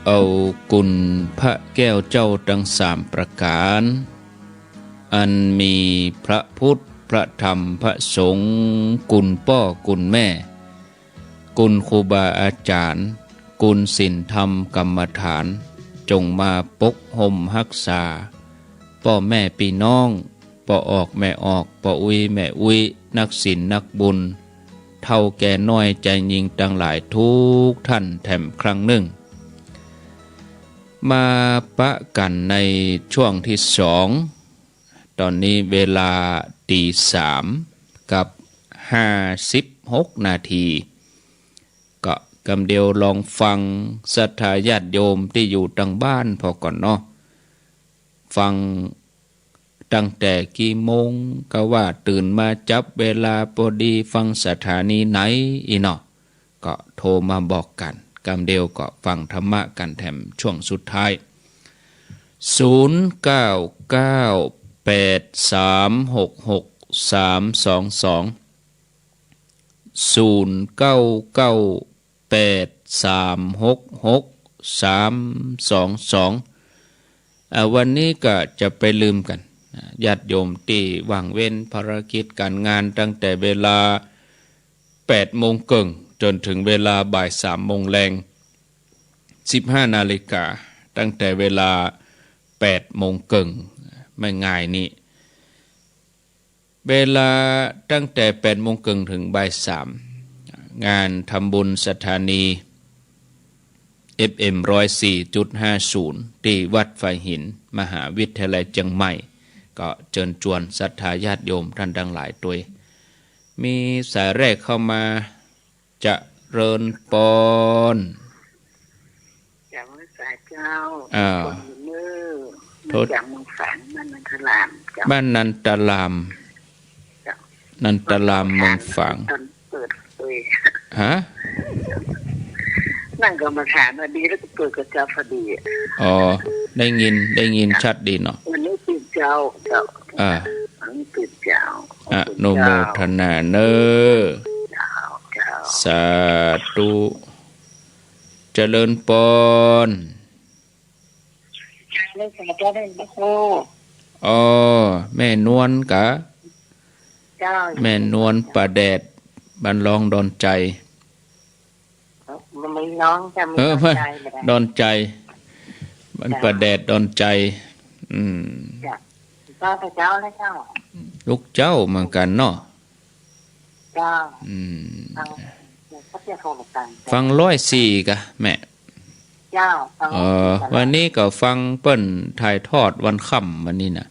เอาคุณพระแก้วเจ้าตังสามประก๋าน อันมีพระพุทธ พระธรรม พระสงฆ์ คุณป้อคุณแม่ คุณครูบาอาจ๋ารย์ คุณศีลธรรมกรรมฐาน จงมาปกฮ่มฮักษา ป้อแม่ปี้น้อง ป้อออกแม่ออก ป้ออุ๊ยแม่อุ๊ย นักศีลนักบุญ เฒ่าแก่น้อยจายญิงตังหลายกู้ต้านแถมครั้งนึ่ง มาปะกั๋นในช่วงตี้สอง ต๋อนนี้เวลาตี๋สามกับห้าสิบหกนาที ก็กำเดียวลองฟังศรัทธาญาติโยมตี้อยู่ตังบ้านผ่อก่อนเนาะ ฟังตั้งแต่กี่โมง กาว่าตื่นมาจับเวลาปอดีฟังสถานีไหนอี้เนาะ ก็โทรมาบอกกั๋น กำเดียวก็ฟังธรรมะกั๋นแถมช่วงสุดท้าย ศูนย์เก้าเก้าแปดสามหกหกสามสองสอง ศูนย์เก้าเก้าแปดสามหกหกสามสองสอง อ่า วันนี้ก็จะไปลืมกั๋น อ่า ญาติโยมตี้ว่างเว้นภารกิจก๋านงานตั้งแต่เวลาแปดโมงเกิ่งจ๋นเถิงเวลาบ่ายสามโมงแลง สิบห้านาฬิกา ตั้งแต่เวลาแปดโมงเกิ่ง ไม่ง่ายนี้ เวลาตั้งแต่แปดโมงเกิ่งเถิงบ่ายสาม งานทำบุญสถานี เอฟเอ็ม ร้อยสี่จุดห้าศูนย์ ตี้วัดฝายหิน มหาวิทยาลัยเจียงใหม่ ก็เจิญจวนศรัทธาญาติโยมต้านตังหลายตวย มีสายแรกเข้ามา เจริญปอน จากเมืองฝางเจ้า อ่า คนอยู่เมือง โทษ มาจากเมืองฝาง บ้านนันทรามเจ้า บ้านนันทราม เจ้า นันทรามเมืองฝาง ต๋อนเปิดเลย ฮะ นั่งกรรมฐานพอดีแล้วก็เปิดกับเจ้าพอดี อ๋อ ได้ยิน ได้ยินชัดดีเนาะ วันนี้ตื่นเจ้า เจ้า อ่า วันนี้ตื่นเจ้า อนุโมทนาเน้อ เจ้า เจ้า สาธุ เจริญปอน เจ้า สาธุ อ๋อ แม่นวลกา เจ้า แม่นวล ป้าแดด บ้านรองดอนใจ๋ บ่มีน้องเจ้า มี เออ ดอนใจ๋ บ่ได้ ดอนใจ๋ บ้าน เจ้า ป้าแดด ดอนใจ๋ อืม เจ้า เจ้า เจ้า ลูกเจ้าเหมือนกั๋นเนาะ เจ้า อืม ฟัง ฟังร้อยสี่กา แม่ เจ้า ฟัง เออ วันนี้ก็ฟังเปิ้นถ่ายทอดวันค่ำวันนี้น่ะ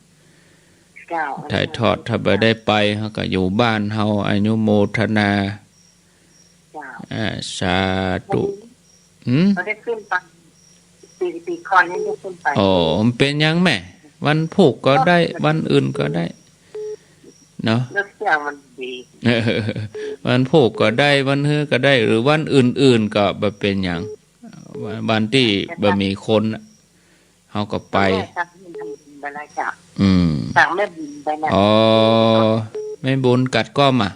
เจ้า ถ่ายทอด ถ้าบ่ได้ไป เฮาก็อยู่บ้านเฮา อนุโมทนา เจ้า อ่า สาธุ วันนี้ หืม บ่ได้ขึ้นไป ปี ปีก่อนนี้ได้ขึ้นไป อ๋อ มันเป๋นหยังแม่ วันพูกก็ได้ ก็ วันอื่นก็ได้ เนาะ เลือกเที่ยวมันดี วันพูกก็ได้ วันฮื้อก็ได้ หรือวันอื่นๆ ก็บ่เป๋นหยัง วัน วันตี้บ่มีคนน่ะ เฮาก็ไป ไปแล้วจ้ะ อืม ตางแม่บุญไปนะ อ๋อ แม่บุญกัดก้อมอ่ะ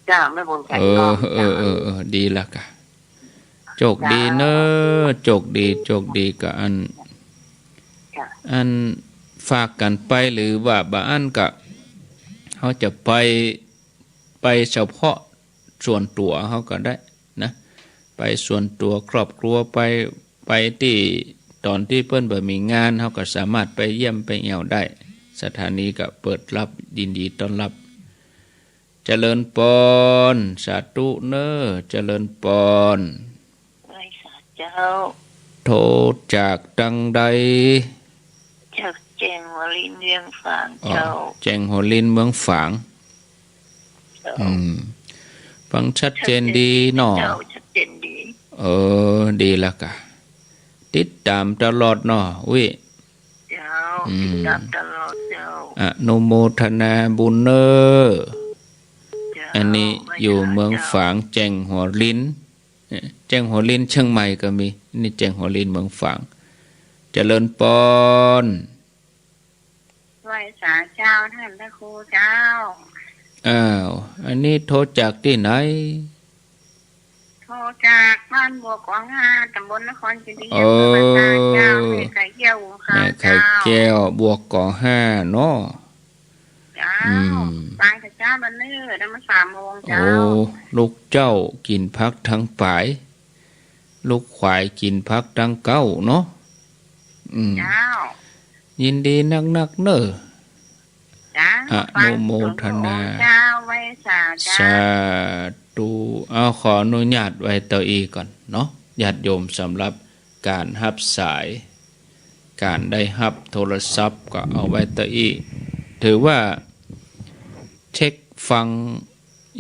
เจ้า แม่บุญกัดก้อม เออ เออ เจ้า เออ เออ ดีละกะ โจคดีเน้อ เจ้า โจคดี โจคดีกะอัน เจ้า อันฝากกั๋นไป หรือว่าบ่อั้นกะ เฮาจะไป ไปเฉพาะส่วนตั๋วเฮาก็ได้นะ ไปส่วนตั๋วครอบครัว ไป ไปตี้ ต๋อนตี้เปิ้นบ่มีงาน เฮาก็สามารถไปเยี่ยมไปแอ่วได้ สถานีก็เปิดรับ ยินดีต้อนรับ เจริญปอน สาธุเน้อ เจริญปอน ไหว้สาเจ้า โทรจากตังใด จากแจ้งหัวลินเวียงฝาง อ๋อ เจ้า แจ้งหัวลินเมืองฝาง เจ้า อืม ฟังชัดเจนดีเนาะ ชัดเจนดีเจ้า ชัดเจนดี เออ ดีละกะ ติดต๋ามตลอดเนาะ วิ เจ้า อืม ติดต๋ามตลอดเจ้า อนุโมทนาบุญเน้อ เจ้า อันนี้ ไหว้สาเจ้า อยู่เมืองฝาง แจ้งหัวลิน เอ่อ แจ้งหัวลินเชียงใหม่ก็มี นี่แจ้งหัวลินเมืองฝาง เจริญปอน ไหว้สาเจ้าต้านพระครูเจ้า อ้าว อันนี้โทรจากตี้ไหน โทร จากบ้านบัวกองห้า ตำบลนครเจดีย์ เออ อำเภอบ้านนาเจ้า แม่ไข่แก้วค่ะ แม่ไข่แก้ว เจ้า บัวกองห้าเนาะ เจ้า อืม ฟังแต่เจ้ามาเนิ่น ได้มาสามโมงเจ้า โอ้ ลูกเจ้ากิ๋นผักตังป๋าย ลูกขวายกิ๋นผักตังเก๊าเนาะ อืม เจ้า ยินดีนักๆ เน่อ เจ้า อนุโมทนา ฟังสวดมนต์เจ้า ไหว้สาเจ้า สาธุ เอา ขออนุญาตไหว้เต้าอี้ก่อนเนาะ ญาติโยม สำหรับก๋านฮับสาย ก๋านได้ฮับโทรศัพท์ก็เอาไหว้เต้าอี้ ถือว่าเช็คฟัง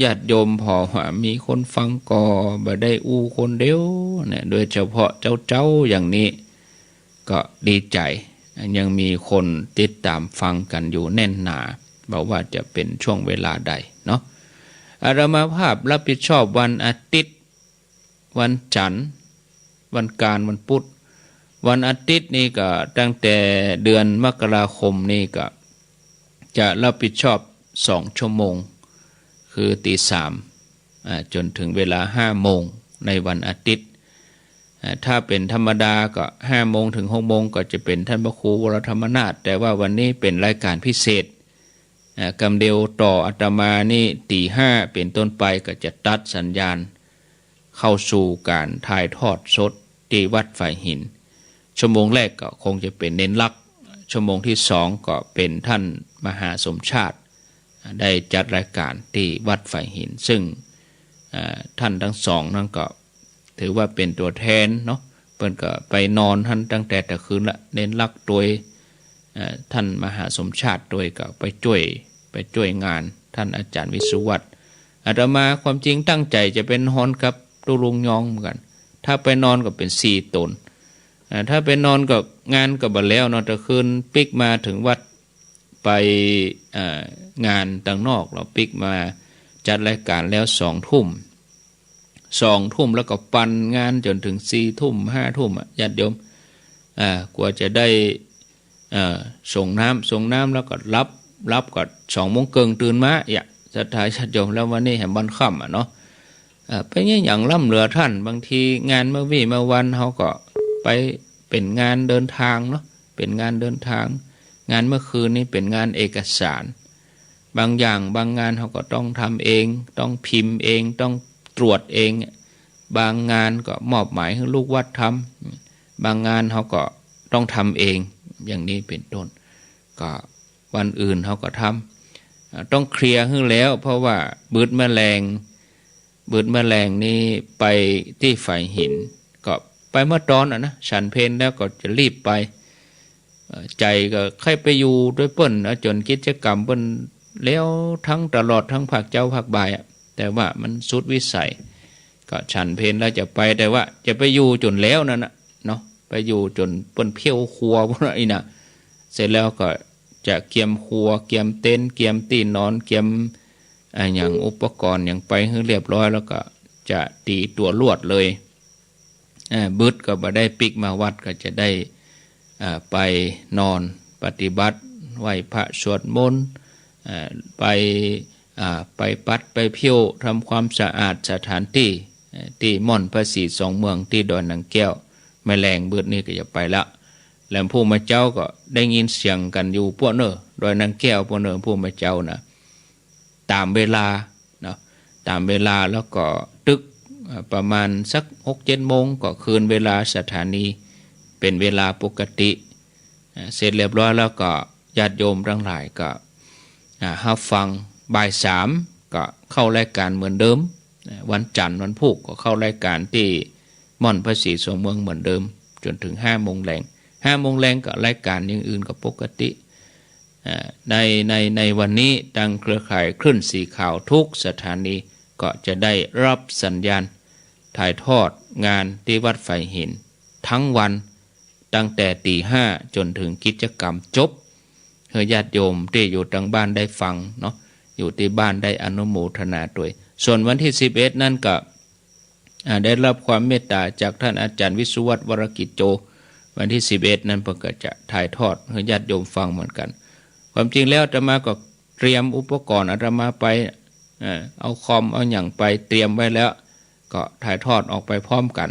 ญาติโยม ผ่อว่ามีคนฟังก็บ่ได้อู้คนเดียวเนี่ย โดยเฉพาะเจ๊าๆ อย่างนี้ ก็ดีใจ๋ ยังมีคนติดต๋ามฟังกั๋นอยู่แน่นหนา บ่ว่าจะเป๋นช่วงเวลาใดเนาะ อาตมาภาพรับผิดชอบวันอาทิตย์ วันจันทร์ วันอังคาร วันพุธ วันอาทิตย์นี่ก็ตั้งแต่เดือนมกราคมนี่ก็จะรับผิดชอบสองชั่วโมง คือตีสาม อ่า จ๋นเถิงเวลาห้าโมงในวันอาทิตย์ อ่า ถ้าเป๋นธรรมดาก็ห้าโมงเถิงหกโมง ก็จะเป๋นต้านพระครูวรธรรมนาถ แต่ว่าวันนี้เป๋นรายก๋านพิเศษ อ่า กำเดียวต่ออาตมานี่ตีห้าเป๋นต้นไปก็จะตัดสัญญาณเข้าสู่ก๋านถ่ายทอดสดตี้วัดฝายหิน ชั่วโมงแรกก็คงจะเป๋นเณรลักษณ์ ชั่วโมงตี้สองก็เป๋นต้านมหาสมชาติ ได้จัดรายก๋านตี้วัดฝายหิน ซึ่ง อ่า ต้านตังสองนั้นก็ถือว่าเป๋นตั๋วแทนเนาะ เปิ้นก็ไปนอนหั้นตั้งแต่ตะคืนละ เณรลักษณ์ตวย อ่า ต้านมหาสมชาติตวยก็ไปจ้วย ไปจ้วยงานต้านอาจ๋ารย์วิศวัตร อาตมาความจริงตั้งใจ๋จะไปนอนกับตุ๊ลุงยองเหมือนกั๋น ถ้าไปนอนก็เป๋นสี่ต๋น อ่า ถ้าไปนอนก็งานก็บ่แล้วเนาะ ตะคืนปิ๊กมาเถิงวัด ไป เอ่อ งานตังนอก แล้วปิ๊กมาจัดรายก๋านแล้วสองทุ่ม สองทุ่มแล้วก็ปั่นงานจ๋นเถิงสี่ทุ่ม ห้าทุ่มอะ ญาติโยม อ่า กว่าจะได้ เอ่อ สรงน้ำ สรงน้ำแล้วก็หลับ หลับก็สองโมงเกิ่งตื่นมา เยียะ ศรัทธาญาติโยม แล้ววันนี้แหมวันค่ำอะเนาะ เอ่อ เป๋นอะหยังล้ำเหลือต้าน บางทีงานเมื่อวี้เมื่อวันเฮาก็ไปเป๋นงานเดินตางเนาะ เป๋นงานเดินตาง งานเมื่อคืนนี้เป๋นงานเอกสาร บางอย่างบางงานเฮาก็ต้องทำเอง ต้องพิมพ์เอง ต้องตรวจเอง บางงานก็มอบหมายหื้อลูกวัดทำ บางงานเฮาก็ต้องทำเอง อย่างนี้เป๋นต้น ก็วันอื่นเฮาก็ทำ อ่า ต้องเคลียร์หื้อแล้ว เพราะว่าบึดเมื่อแลง บึดเมื่อแลงนี้ไปตี้ฝายหิน ก็ไปเมื่อตอนอะนะ ฉันเพลแล้วก็จะรีบไป เอ่อ ใจ๋ก็ใค่ไปอยู่ตวยเปิ้นนะ จ๋นกิจกรรมเปิ้นแล้วตังตลอดตังภาคเจ๊าภาคบ่ายอะ แต่ว่ามันสุดวิสัย ก็ฉันเพลแล้วจะไป แต่ว่าจะไปอยู่จ๋นแล้วนั่นน่ะเนาะ ไปอยู่จ๋นเปิ้นเผี้ยวครัวพุ้นน่ะอี้นะ เสร็จแล้วก็จะเกียมครัว เกียมเต็นท์ เกียมตี้นอน เกียม อ่า หยังอุปกรณ์หยังไปหื้อเรียบร้อย แล้วก็จะตี๋ตั๋วลวดเลย อ่า บึดก็บ่ได้ปิ๊กมาวัด ก็จะได้ อ่า ไปนอนปฏิบัติ ไหว้พระสวดมนต์ อ่า ไป อ่า ไปปัดไปเผี้ยว ทำความสะอาดสถานตี้ เอ่อ ตี้ม่อนพระศรีสองเมือง ตี้ดอยนางแก้ว เมื่อแลงบึดนี้ก็จะไปละ แล้วผู้มาเจ๊าก็ได้ยินเสียงกั๋นอยู่ป้อเน่อ ดอยนางแก้วป้อเน่อ ผู้มาเจ๊านะ ต๋ามเวลาเนาะ ต๋ามเวลาแล้วก็ตึก เอ่อ ประมาณสักหกเจ็ดโมงก็คืนเวลาสถานีเป๋นเวลาปกติ เอ่อ เสร็จเรียบร้อยแล้วก็ญาติโยมตังหลายก็ อ่า ฮับฟัง บ่ายสามก็เข้ารายก๋านเหมือนเดิม เอ่อ วันจันทร์วันพูกก็เข้ารายก๋านตี้ม่อนพระศรีสองเมืองเหมือนเดิม จ๋นเถิงห้าโมงแลง ห้าโมงแลงก็รายก๋านอย่างอื่นก็ปกติ อ่า ใน ใน ในวันนี้ตังเครือข่ายคลื่นสีขาวทุกสถานีก็จะได้ฮับสัญญาณถ่ายทอดงานตี้วัดฝายหินตังวัน ตั้งแต่ตี๋ห้าจ๋นเถิงกิจกรรมจบ หื้อญาติโยมตี้อยู่ตังบ้านได้ฟังเนาะ อยู่ตี้บ้านได้อนุโมทนาตวย ส่วนวันตี้สิบเอ็ดนั้นก็ อ่า ได้ฮับความเมตต๋าจากต้านอาจ๋ารย์วิศวัตร วรกิจโจ วันตี้สิบเอ็ดนั้นเปิ้นก็จะถ่ายทอดหื้อญาติโยมฟังเหมือนกั๋น ความจริงแล้วอาตมาก็เตรียมอุปกรณ์อาตมาไป เอ่อ เอาคอมเอาหยังไปเตรียมไว้แล้ว ก็ถ่ายทอดออกไปพร้อมกั๋น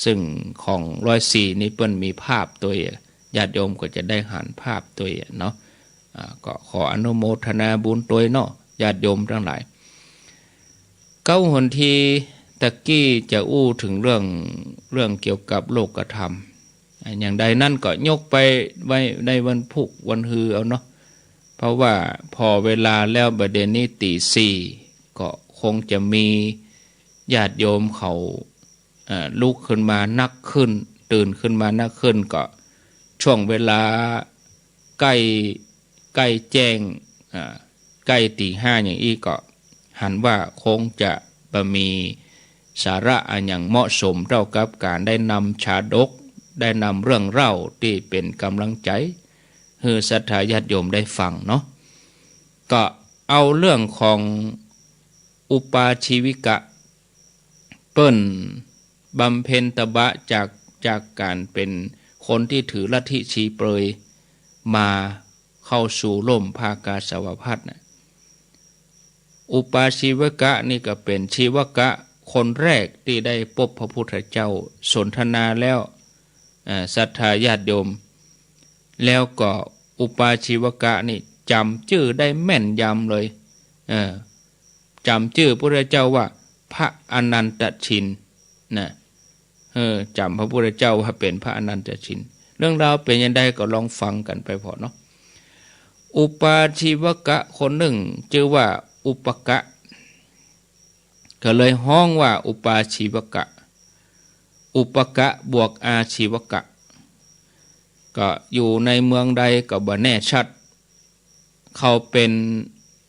ซึ่งของร้อยสี่นี่เปิ้นมีภาพตวย ญาติโยมก็จะได้หันภาพตวยเนาะ อ่า ก็ขออนุโมทนาบุญตวยเนาะ ญาติโยมตังหลาย เก๊าหนตี้ตะกี้จะอู้เถิงเรื่อง เรื่องเกี่ยวกับโลกธรรม อ่า อย่างใดนั้นก็ยกไปไว้ในวันพุธวันฮือเอาเนาะ เพราะว่าผ่อเวลาแล้ว บ่าเดี่ยวนี้ตี๋สี่ ก็คงจะมีญาติโยมเขา เอ่อ ลุกขึ้นมานักขึ้น ตื่นขึ้นมานักขึ้น ก็ช่วงเวลาใก้ ใก้แจ้ง อ่า ใก้ตี๋ห้าอย่างอี้ ก็หันว่าคงจะบ่มีสาระอะหยังเหมาะสมเต้ากับก๋านได้นำชาดก ได้นำเรื่องเล่าตี้เป๋นก๋ำลังใจ๋ หื้อศรัทธาญาติโยมได้ฟังเนาะ ก็เอาเรื่องของอุปาชีวิกะ เปิ้นบำเพ็ญตบะจาก จากก๋านเป๋นคนตี้ถือลัทธิชีเปลือย มาเข้าสู่ร่มผ้ากาสาวพัสตร์น่ะ อุปาชีวกะนี่ก็เป๋นชีวกะคนแรกตี้ได้ปบพระพุทธเจ้า สนทนาแล้ว เอ่อ ศรัทธาญาติโยม แล้วก็อุปาชีวกะนี่จ๋ำจื้อได้แม่นยำเลย เออ จ๋ำจื้อพุทธเจ้าว่าพระอนันตชินนะ เออ จ๋ำพระพุทธเจ้าว่าเป๋นพระอนันตชิน เรื่องราวเป๋นอย่างใดก็ลองฟังกั๋นไปผ่อเนาะ อุปาชีวกะคนนึ่งจื้อว่าอุปกะ ก็เลยฮ้องว่าอุปาชีวกะ อุปกะบวกอาชีวกะ ก็อยู่ในเมืองใดก็บ่แน่ชัด เขาเป๋น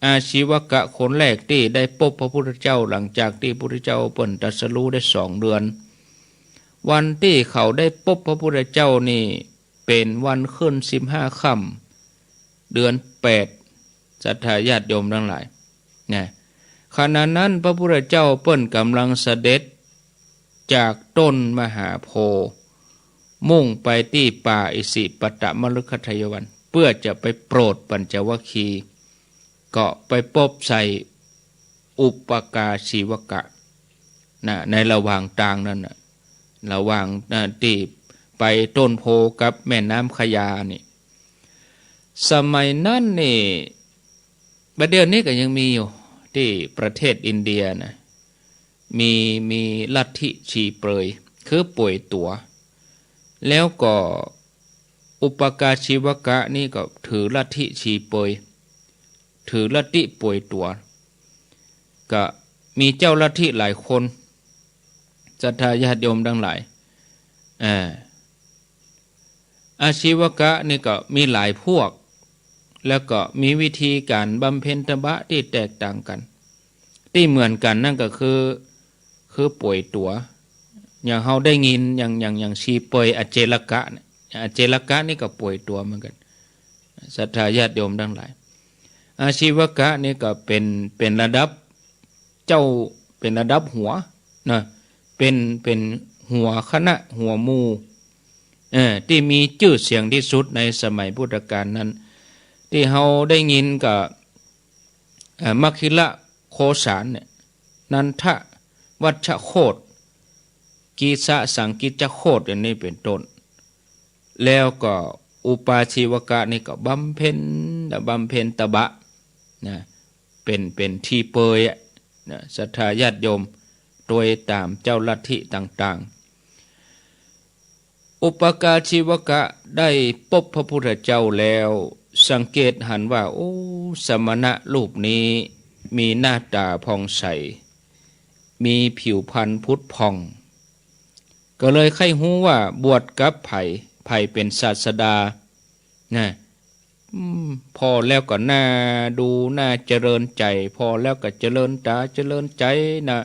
อาชีวกะคนแรกตี้ได้ปบพระพุทธเจ้า หลังจากตี้พุทธเจ้าเปิ้นตรัสรู้ได้สองเดือน วันตี้เขาได้ปบพระพุทธเจ้านี่เป๋นวันขึ้นสิบห้าค่ำ เดือนแปด ศรัทธาญาติโยมตังหลาย นะ ขณะนั้นพระพุทธเจ้าเปิ้นก๋ำลังเสด็จจากต้นมหาโพธิ์ มุ่งไปตี้ป่าอิสิปตมฤคทายวัน เปื้อจะไปโปรดปัญจวัคคีย์ ก็ไปปบใส่อุปกาชีวกะ นะ ในระหว่างตางนั้นน่ะ ระหว่าง นะ ตี้ไปต้นโพธิ์กับแม่น้ำขยานี่ สมัยนั้นนี่ บ่าเดี่ยวนี้ก็ยังมีอยู่ตี้ประเทศอินเดียนะ มี มีลัทธิชีเปลือย คือป่วยตั๋ว แล้วก็อุปกาชีวกะนี่ก็ถือลัทธิชีเปลือย ถือลัทธิป่วยตั๋ว ก็มีเจ้าลัทธิหลายคน ศรัทธาญาติโยมตังหลาย อ่า อาชีวกะนี่ก็มีหลายพวก แล้วก็มีวิธีก๋านบำเพ็ญตบะตี้แตกต่างกั๋น ตี้เหมือนกั๋นนั่นก็คือ คือป่วยตั๋ว อย่างเฮาได้ยิน อย่าง อย่าง อย่างชีเปลือยอเจลกะเนี่ย อเจลกะนี่ก็ป่วยตั๋วเหมือนกั๋น ศรัทธาญาติโยมตังหลาย อาชีวกะนี่ก็เป๋น เป๋นระดับ เจ้าเป๋นระดับหัวนะ เป๋น เป๋นหัวคณะหัวหมู่ เออ ตี้มีจื้อเสียงตี้สุดในสมัยพุทธกาลนั้น ตี้เฮาได้ยินก็ เอ่อ มัคคิละโคสารเนี่ย นันทวัชโคต กีสะสังกิจโคต อย่างนี้เป๋นต้น แล้วก็อุปาชีวกะนี่ก็บำเพ็ญ บำเพ็ญตบะนะ เป๋น เป๋นชีเปลือยอะนะ ศรัทธาญาติโยม ตวยต๋ามเจ้าลัทธิต่างๆ อุปกาชีวกะได้ปบพระพุทธเจ้าแล้ว สังเกตหันว่า โอ้ สมณะรูปนี้มีหน้าต๋าผ่องใส มีผิวพรรณผุดผ่อง ก็เลยใค่ฮู้ว่าบวชกับใผ ใผเป๋นศาสดา นะ อืม ผ่อแล้วก็น่าดู น่าเจริญใจ๋ ผ่อแล้วก็เจริญต๋า เจริญใจ๋นะ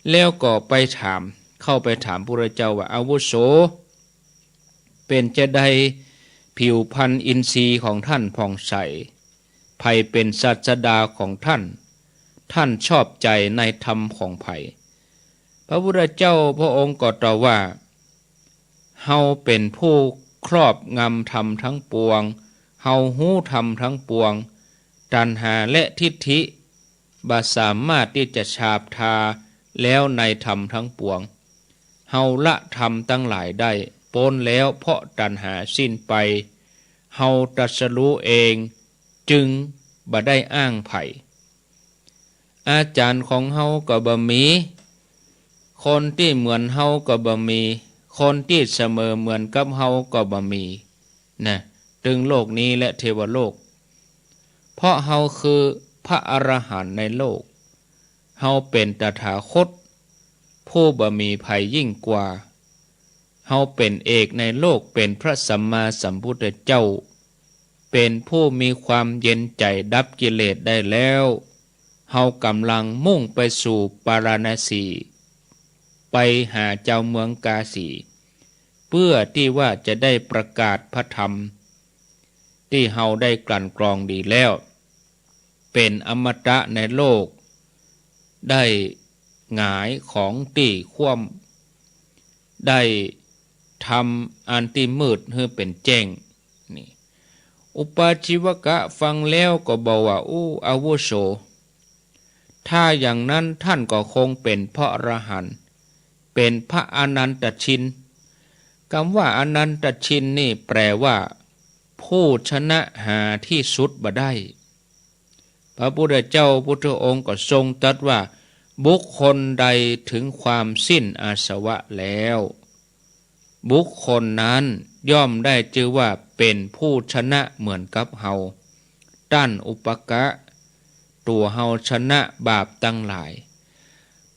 แล้วก็ไปถาม เข้าไปถามพุทธเจ้าว่า อาวุโส เป๋นจาใดผิวพรรณอินทรีย์ของท่านผ่องใส ใผเป๋นศาสดาของท่าน ท่านชอบใจ๋ในธรรมของใผ พระพุทธเจ้าพระองค์ก็ตอบว่า เฮาเป๋นผู้ครอบงำธรรมทั้งปวง เฮาฮู้ธรรมทั้งปวง ตัณหาและทิฏฐิบ่สามารถตี้จะฉาบทา แล้วในธรรมทั้งปวง เฮาละธรรมตังหลายได้ป๊นแล้ว เพราะตัณหาสิ้นไป เฮาตรัสรู้เอง จึงบ่ได้อ้างใผ อาจ๋ารย์ของเฮาก็บ่มี คนตี้เหมือนเฮาก็บ่มี คนตี้เสมอเหมือนกับเฮาก็บ่มี นะ ตึงโลกนี้และเทวโลก เพราะเฮาคือพระอรหันต์ในโลก เฮาเป๋นตถาคต ผู้บ่มีใผยิ่งกว่า เฮาเป๋นเอกในโลก เป๋นพระสัมมาสัมพุทธเจ้า เป๋นผู้มีความเย็นใจ๋ดับกิเลสได้แล้ว เฮากำลังมุ่งไปสู่ปาราณสี ไปหาเจ้าเมืองกาสี เปื้อตี้ว่าจะได้ประกาศพระธรรม ตี้เฮาได้กลั่นกรองดีแล้ว เป๋นอมตะในโลก ได้หงายของตี้คว่ำ ได้ทำอันตี้มืดหื้อเป๋นแจ้ง นี่ อุปาชีวกะฟังแล้วก็บอกว่า อู้ อาวุโส ถ้าอย่างนั้นท่านก็คงเป๋นพระอรหันต์ เป๋นพระอนันตชิน กำว่าอนันตชินนี่แปลว่า ผู้ชนะหาที่สุดบ่ได้ พระพุทธเจ้าพุทธองค์ก็ทรงตรัสว่า บุคคลใดถึงความสิ้นอาสวะแล้ว บุคคลนั้นย่อมได้จื้อว่าเป๋นผู้ชนะเหมือนกับเฮา ต้านอุปกะ ตั๋วเฮาชนะบาปตังหลาย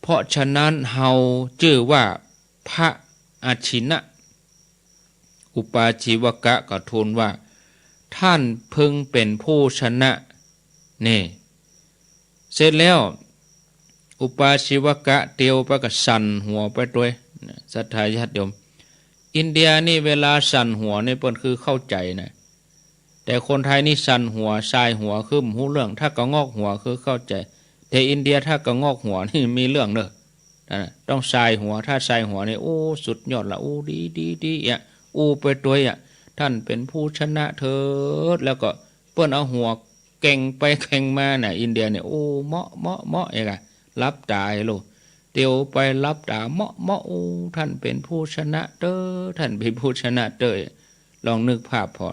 เพราะฉะนั้นเฮาจื้อว่าพระอชินะ อุปาชีวกะก็ทูลว่า ท่านพึงเป๋นผู้ชนะ นี่ เสร็จแล้ว อุปาชีวกะเตียวไปก็สั่นหัวไปตวย นะ ศรัทธาญาติโยม อินเดียนี่เวลาสั่นหัวนี่เปิ้นคือเข้าใจ๋นะ แต่คนไทยนี่สั่นหัว ส่ายหัวคือบ่ฮู้เรื่อง ถ้ากะงอกหัวคือเข้าใจ๋ แต่อินเดียถ้ากะงอกหัวนี่มีเรื่องเน่อ นั่นน่ะ ต้องส่ายหัว ถ้าส่ายหัวนี่ โอ้ สุดยอดละ อู้ ดี ดี ดี เอี้ย อู้ไปตวย เอี้ย ท่านเป๋นผู้ชนะเถิด แล้วก็เปิ้นเอาหัวแกว่งไปแกว่งมาน่ะ อินเดียเนี่ย โอ้ เหมาะ เหมาะ เหมาะ เอี้ยกะ หลับต๋าโล เตียวไปหลับต๋า เหมาะ เหมาะ โอ้ ท่านเป๋นผู้ชนะเต๊อะ ท่านเป๋นผู้ชนะเต๊อะ ลองนึกภาพผ่อ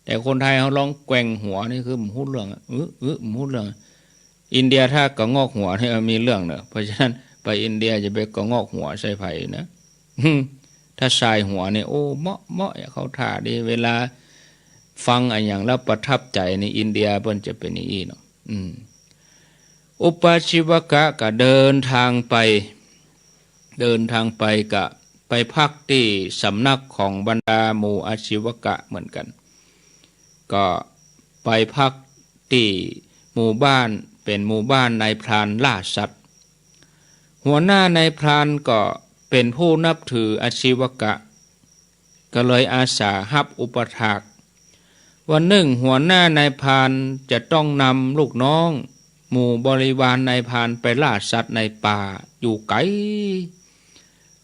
แต่คนไทยเฮาลองแกว่งหัวนี่คือบ่ฮู้เรื่องอะ อึ อึ บ่ฮู้เรื่องอะ อินเดียถ้ากะงอกหัวนี่มีเรื่องเน่อ เพราะฉะนั้นไปอินเดียอย่าไปกะงอกหัวใส่ใผนะ ถ้าส่ายหัวนี่ โอ้ เหมาะ เหมาะ เข้าท่าดี เวลาฟังอะหยังแล้วประทับใจ๋ ในอินเดียเปิ้นจะเป๋นอย่างอี้เนาะ อืม อุปาชีวกะก็เดินทางไป เดินทางไปก็ไปพักตี้สำนักของบรรดาหมู่อาชีวกะเหมือนกั๋น ก็ไปพักตี้หมู่บ้าน เป๋นหมู่บ้านนายพรานล่าสัตว์ หัวหน้านายพรานก็เป๋นผู้นับถืออาชีวกะ ก็เลยอาสาฮับอุปถาก วันนึ่งหัวหน้านายพรานจะต้องนำลูกน้อง หมู่บริวารนายพรานไปล่าสัตว์ในป่าอยู่ไก๋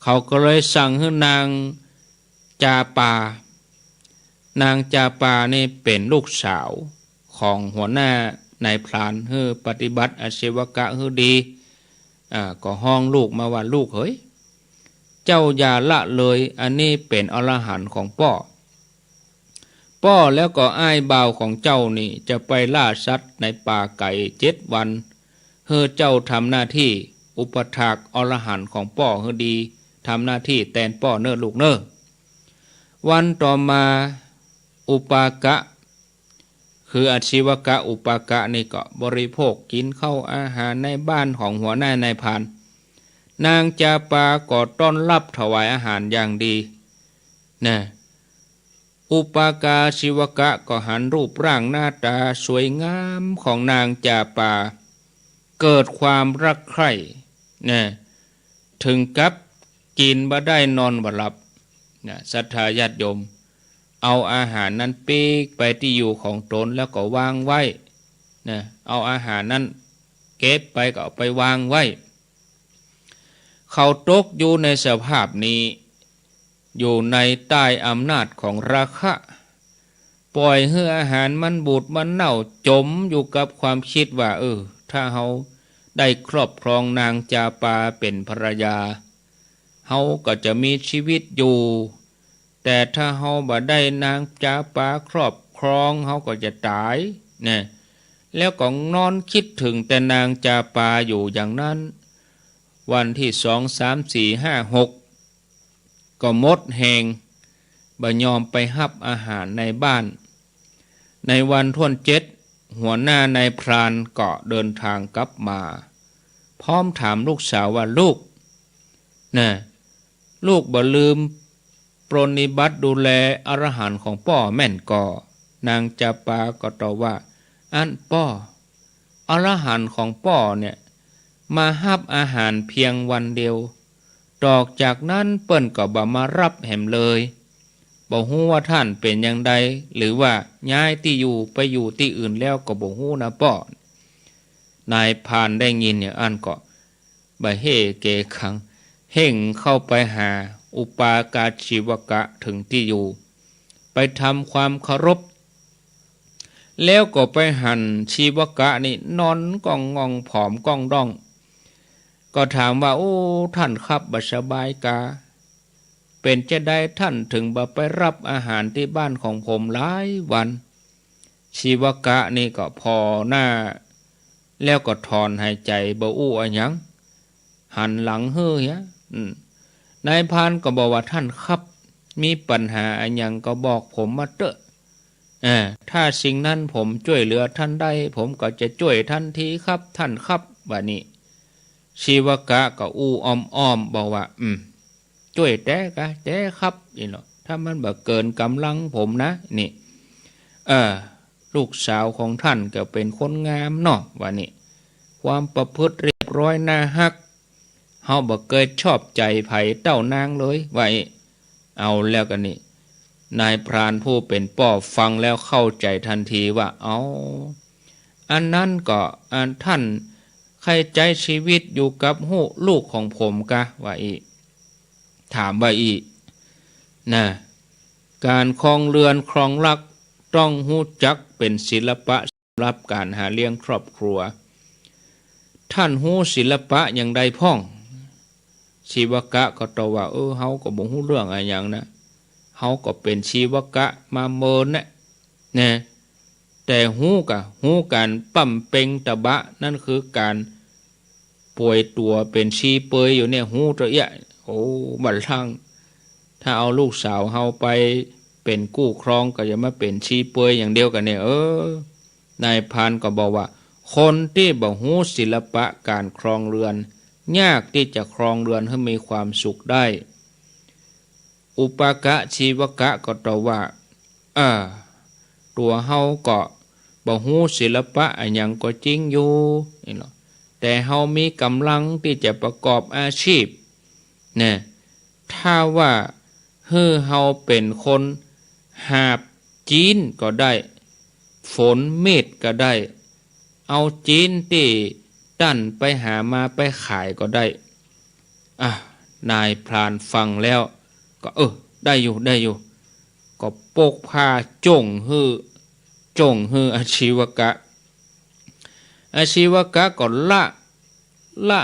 เขาก็เลยสั่งหื้อนางจาปา นางจาปานี่เป๋นลูกสาวของหัวหน้านายพราน หื้อปฏิบัติอาชีวกะหื้อดี อ่า ก็ฮ้องลูกมาว่า ลูกเหย เจ้าอย่าละเลย อันนี้เป๋นอรหันต์ของป้อ ป้อแล้วก็อ้ายบ่าวของเจ้านี่จะไปล่าสัตว์ในป่าไก๋เจ็ดวัน หื้อเจ้าทำหน้าตี้อุปถากอรหันต์ของป้อหื้อดี ทำหน้าตี้แตนป้อเน่อลูกเน่อ วันต่อมาอุปากะ คืออาชีวกะอุปากะนี่ก็บริโภคกิ๋นข้าวอาหารในบ้านของหัวหน้านายพราน นางจาปาก็ต้อนรับถวายอาหารอย่างดี นะ อุปากาชีวกะก็หันรูปร่างหน้าต๋าสวยงามของนางจาปา เกิดความรักใคร่ นะ ถึงกับกิ๋นบ่ได้นอนบ่หลับ นะ ศรัทธาญาติโยม เอาอาหารนั้นปิ๊กไปตี้อยู่ของตนแล้วก็วางไว้ นะ เอาอาหารนั้นเก็บไปก็เอาไปวางไว้ เขาตกอยู่ในสภาพนี้ อยู่ในใต้อำนาจของราคะ ป่อยหื้ออาหารมันบูดมันเน่า จ๋มอยู่กับความกึ๊ดว่า เออ ถ้าเฮา ได้ครอบครองนางจาปาเป๋นภรรยา เฮาก็จะมีจีวิตอยู่ แต่ถ้าเฮาบ่ได้นางจาปาครอบครอง เฮาก็จะต๋าย นะ แล้วก็นอนกึ๊ดเถิงแต่นางจาปาอยู่อย่างนั้น วันตี้สอง สาม สี่ ห้า หก ก็หมดแฮง บ่ยอมไปฮับอาหารในบ้าน ในวันถ้วนเจ็ด หัวหน้านายพรานก็เดินตางกลับมา พร้อมถามลูกสาวว่า "ลูก นะ ลูกบ่ลืมปรนนิบัติดูแลอรหันต์ของป้อแม่นก่อ" นางจาปาก็ตอบว่า "อั้นป้อ อรหันต์ของป้อเนี่ย มาฮับอาหารเพียงวันเดียว ตอกจากนั้นเปิ้นก็บ่มาฮับแหมเลย บ่ฮู้ว่าท่านเป๋นอย่างใด หรือว่าย้ายตี้อยู่ไปอยู่ตี้อื่นแล้วก็บ่ฮู้นะป้อ" นายพรานได้ยินอย่างอั้นก็บ่เฮ่เกขัง เฮ่งเข้าไปหาอุปากะชีวกะเถิงตี้อยู่ ไปทำความเคารพ แล้วก็ไปหันชีวกะนี่นอนก้องง่องผอมก้องด้อง ก็ถามว่า "โอ้ ท่านครับ บ่สบายกา เป๋นจาใดท่านเถิงบ่ไปฮับอาหารตี้บ้านของผมหลายวัน" ชีวกะนี่ก็ผ่อหน้า แล้วก็ถอนหายใจ๋บ่อู้อะหยัง หันหลังหื้อเหีย อืม นายพรานก็บอกว่า "ท่านครับ มีปัญหาอะหยังก็บอกผมมาเต๊อะ เออ ถ้าสิ่งนั้นผมจ้วยเหลือท่านได้ ผมก็จะจ้วยทันทีครับ ท่านครับ" บ่านี้ ชีวกะก็อู้อ้อมๆ บอกว่า "อืม จ้วยแต๊กะแต๊ครับ นี่เนาะ ถ้ามันบ่เกินก๋ำลังผมนะ นี่ เออ ลูกสาวของท่านก็เป๋นคนงามเนาะ" ว่านี่ "ความประพฤติเรียบร้อยน่าฮัก เฮาบ่เกยชอบใจ๋ใผเต้านางเลย" ว่าอี้ เอาแล้วกะนี่ นายพรานผู้เป๋นป้อฟังแล้วเข้าใจ๋ตันทีว่า "เอา อันนั้นก็ อันท่านใค่ใจ๊จีวิตอยู่กับฮูกลูกของผมกา" ว่าอี้ ถามว่าอี้ นะ ก๋านครองเฮือนครองฮักต้องฮู้จักเป๋นศิลปะสำหรับก๋านหาเลี้ยงครอบครัว ท่านฮู้ศิลปะอย่างใดพ่อง ชีวกะก็ตอบว่า "เออ เฮาก็บ่ฮู้เรื่องอะหยังนะ เฮาก็เป๋นชีวกะมาเมินนะ นะ แต่ฮู้กะ ฮู้ก๋านปั๊มเปงตะบะ นั่นคือก๋านป่วยตั๋วเป๋นชีเปลือยอยู่เนี่ย ฮู้เต้าอี้" โอ้ บ่าซั่ง ถ้าเอาลูกสาวเฮาไปเป๋นกู้ครอง ก็จะมาเป๋นชีเปลือยอย่างเดียวกั๋นเนี่ย เออ นายพรานก็บอกว่า คนตี้บ่ฮู้ศิลปะก๋านครองเฮือน ยากตี้จะครองเฮือนหื้อมีความสุขได้ อุปากะชีวกะก็ตอบว่า "เออ ตั๋วเฮาก็บ่ฮู้ศิลปะอะหยังก็จริงอยู่ นี่เนาะ แต่เฮามีก๋ำลังตี้จะประกอบอาชีพ นะ ถ้าว่าหื้อเฮาเป๋นคนหาบจีนก็ได้ ฝนมีดก็ได้ เอาจีนตี้ต้านไปหามาไปขายก็ได้" อ่ะ นายพรานฟังแล้วก็ เออ ได้อยู่ ได้อยู่ ก็ปกผ้าจ้งหื้อ จ้งหื้ออาชีวกะ อาชีวกะก็ละ ละ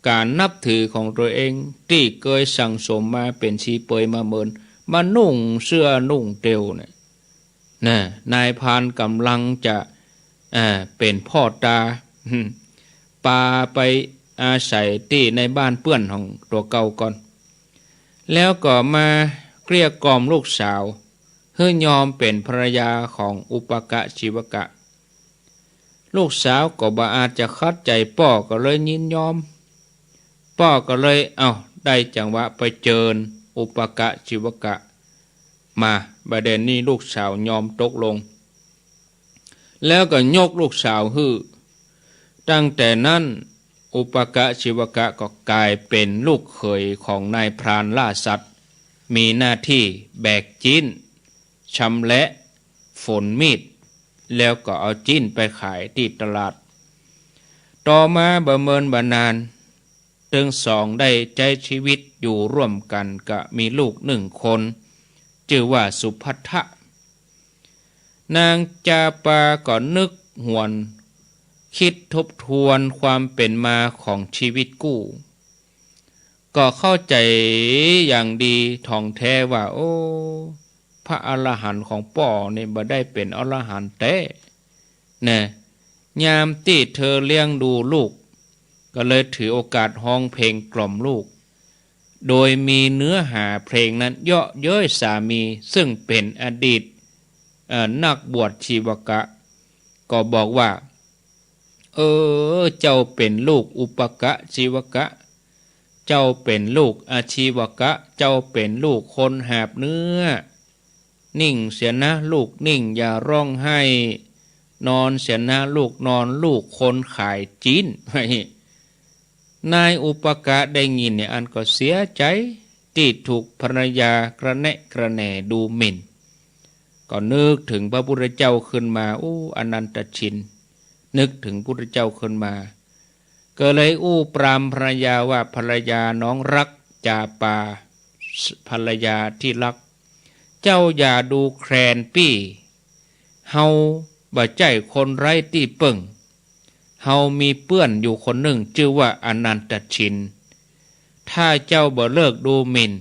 ก๋านนับถือของตั๋วเองตี้เกยสั่งสมมาเป๋นชีเปลือยมาเมิน มานุ่งเสื้อนุ่งเตียวเนี่ย นะ นายพรานก๋ำลังจะ เอ่อ เป๋นพ่อต๋า ปาไปอาศัยตี้ในบ้านเปื้อนของตั๋วเก่าก่อน แล้วก็มาเกลี้ยกล่อมลูกสาวหื้อยอมเป๋นภรรยาของอุปากะชีวกะ ลูกสาวก็บ่อาจจะขัดใจ๋ป้อ ก็เลยยินยอม ป้อก็เลย เอ้า ได้จังหวะไปเจิญอุปากะชีวกะมา บ่าเดี่ยวนี้ลูกสาวยอมตกลง แล้วก็ยกลูกสาวหื้อ ตั้งแต่นั้น อุปากะชีวกะก็ก๋ายเป๋นลูกเขยของนายพรานล่าสัตว์ มีหน้าตี้แบกจีน ชำแหละ ฝนมีด แล้วก็เอาจีนไปขายตี้ตลาด ต่อมาบ่เมินบ่นาน ตึงสองได้ใจ๊จีวิตอยู่ร่วมกั๋นก็มีลูกนึ่งคน จื้อว่าสุภัททะ นางจาปาก็นึกหวน กึ๊ดทบทวนความเป๋นมาของจีวิตกู้ ก็เข้าใจ๋อย่างดีถ่องแต๊ว่า โอ้ พระอรหันต์ของป้อนี่บ่ได้เป๋นอรหันต์แต๊ นะ ยามตี้เธอเลี้ยงดูลูก ก็เลยถือโอกาสฮ้องเพลงกล่อมลูก โดยมีเนื้อหาเพลงนั้นเยาะเย้ยสามี ซึ่งเป๋นอดีต เอ่อ นักบวชชีวกะ ก็บอกว่า เออ เจ้าเป๋นลูกอุปกะชีวกะ เจ้าเป๋นลูกอาชีวกะ เจ้าเป๋นลูกคนหาบเนื้อ นิ่งเสียนะลูกนิ่ง อย่าร้องไห้ นอนเสียนะลูกนอน ลูกคนขายจิ๊น นายอุปกะได้ยินเนี่ย อันก็เสียใจ๋ตี้ถูกภรรยากระแนะกระแหน่ดูหมิ่น ก็นึกเถิงพระพุทธเจ้าขึ้นมา อู้ อนันตชิน นึกเถิงพุทธเจ้าขึ้นมา ก็เลยอู้ปรามภรรยาว่า ภรรยาน้องรัก จาปา ภรรยาที่รัก เจ้าอย่าดูแคลนปี้ เฮาบ่ใจ้คนไร้ตี้เปิ้ง เฮามีเปื้อนอยู่คนนึ่งจื้อว่าอนันตชิน ถ้าเจ้าบ่เลิกดูหมิ่น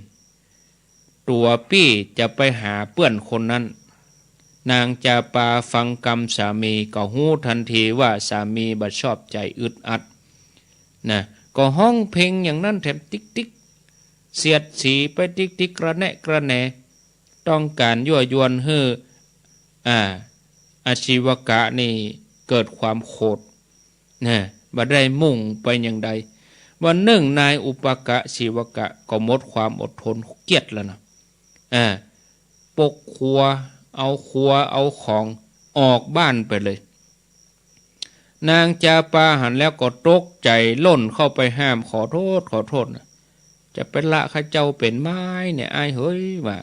ตั๋วปี้จะไปหาเปื้อนคนนั้น นางจาปาฟังกำสามีก็ฮู้ตันทีว่าสามีบ่ชอบใจ๋อึดอัด นะ ก็ฮ้องเพลงอย่างนั้นแถมติ๊กๆ เสียดสีไปติ๊กๆ กระแนะกระแหน่ ต้องก๋านยั่วยวนหื้อ อ่า อาชีวกะนี่เกิดความโขด นะ บ่ได้มุ่งไปอย่างใด วันนึ่งนายอุปกะชีวกะก็หมดความอดทนเกียจแล้วนะ อ่า ปกครัว เอาครัว เอาของออกบ้านไปเลย นางจาปาหันแล้วก็ตกใจ๋ล่นเข้าไปห้าม ขอโทษ ขอโทษนะ จะไปละข้าเจ้าเป๋นไม้เนี่ย อ้ายเหย ว่า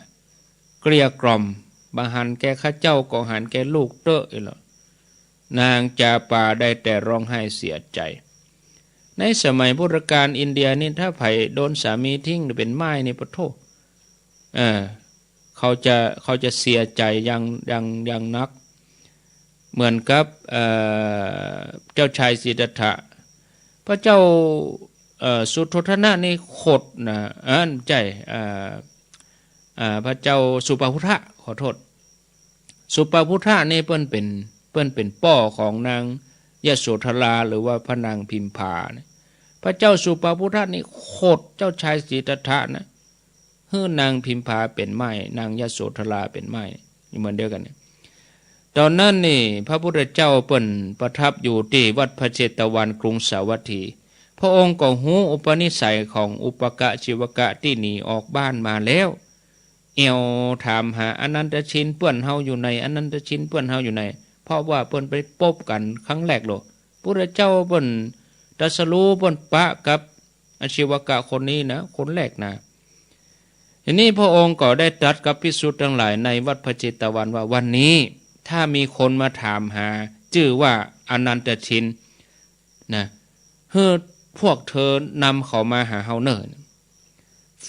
เกลี้ยกล่อม บ่หันแก่ข้าเจ้าก็หันแก่ลูกเต๊อะ อี้เหรอ นางจาปาได้แต่ร้องไห้เสียใจ๋ ในสมัยพุทธกาลอินเดียนี่ ถ้าใผโดนสามีทิ้งเป๋นไม้นี่ ปะโธ่ เออ เขาจะ เขาจะเสียใจ๋อย่าง อย่าง อย่างนัก เหมือนกับ เอ่อ เจ้าชายสิทธัตถะ พระเจ้า เอ่อ สุโธทนะนี่โขดนะ เออ บ่ใจ้ เอ่อ เอ่อ พระเจ้าสุปพุทธะ ขอโทษ สุปพุทธะนี่เปิ้นเป๋น เปิ้นเป๋นป้อของนางยโสธรา หรือว่าพระนางพิมพาเนี่ย พระเจ้าสุปพุทธะนี่โขดเจ้าชายสิทธัตถะนะ หื้อนางพิมพาเป๋นไม้ นางยโสธราเป๋นไม้ อยู่เหมือนเดียวกั๋นเนี่ย ต๋อนนั้นนี่พระพุทธเจ้าเปิ้นประทับอยู่ตี้วัดพระเจตวันกรุงสาวัตถี พระองค์ก็ฮู้อุปนิสัยของอุปกะชีวกะตี้หนีออกบ้านมาแล้ว แอ่วถามหาอนันตชินเปื้อนเฮาอยู่ไหน อนันตชินเปื้อนเฮาอยู่ไหน เพราะว่าเปิ้นไปปบกั๋นครั้งแรกโลก พุทธเจ้าเปิ้นตรัสรู้เปิ้นปะกับอาชีวกะคนนี้นะ คนแรกนะ ทีนี้พระองค์ก็ได้ตรัสกับภิกษุตังหลายในวัดพระเจตวันว่า วันนี้ถ้ามีคนมาถามหาจื้อว่าอนันตชิน นะ หื้อพวกเธอนำเขามาหาเฮาเน่อ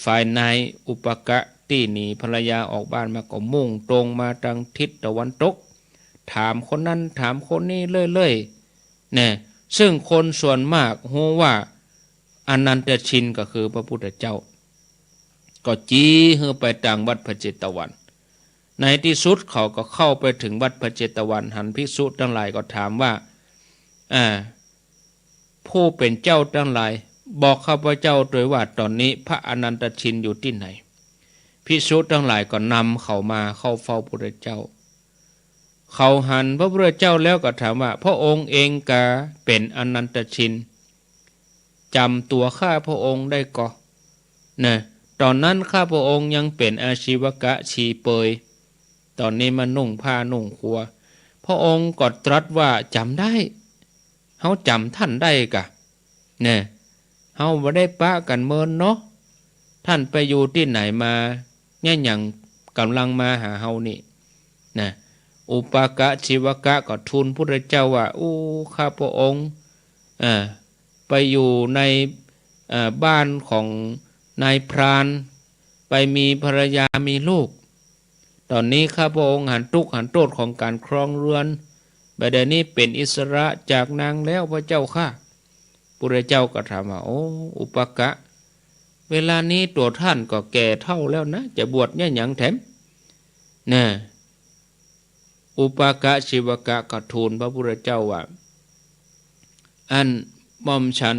ฝ่ายนายอุปกะตี้หนีภรรยาออกบ้านมาก็มุ่งตรงมาตางทิศตะวันตก ถามคนนั้นถามคนนี้เรื่อยๆ นะ ซึ่งคนส่วนมากฮู้ว่าอนันตชินก็คือพระพุทธเจ้า ก็จี๊หื้อไปตางวัดพระเจตวัน ในตี้สุดเขาก็เข้าไปเถิงวัดพระเจตวัน หันภิกษุตังหลายก็ถามว่า อ่า ผู้เป๋นเจ้าตังหลาย บอกข้าพเจ้าตวยว่าต๋อนนี้พระอนันตชินอยู่ตี้ไหน ภิกษุตังหลายก็นำเขามาเข้าเฝ้าพุทธเจ้า เขาหันพระพุทธเจ้าแล้วก็ถามว่า พระองค์เองกาเป๋นอนันตชิน จ๋ำตั๋วข้าพระองค์ได้ก่อ นะ ต๋อนนั้นข้าพระองค์ยังเป๋นอาชีวกะชีเปลือย ต๋อนนี้มานุ่งผ้านุ่งครัว พระองค์ก็ตรัสว่าจ๋ำได้ เฮาจ๋ำท่านได้กา นะ เฮาบ่ได้ปะกั๋นเมินเนาะ ท่านไปอยู่ตี้ไหนมา เยียะหยังก่ำลังมาหาเฮานี่ นะ อุปกะชีวกะก็ทูลพุทธเจ้าว่า อู้ ข้าพระองค์ เอ่อ ไปอยู่ใน เอ่อ บ้านของนายพราน ไปมีภรรยามีลูก ต๋อนนี้ข้าพระองค์หันตุ๊กข์หันโต้ษของก๋านครองเฮือน บ่าเดี่ยวนี้เป๋นอิสระจากนางแล้วพระเจ้าข้า พุทธเจ้าก็ถามว่า โอ้ อุปากะ เวลานี้ตั๋วท่านก็แก่เฒ่าแล้วนะ จะบวชเยียะหยังแถม นะ อุปากะชีวกะก็ทูลพระพุทธเจ้าว่า อันหม่อมฉัน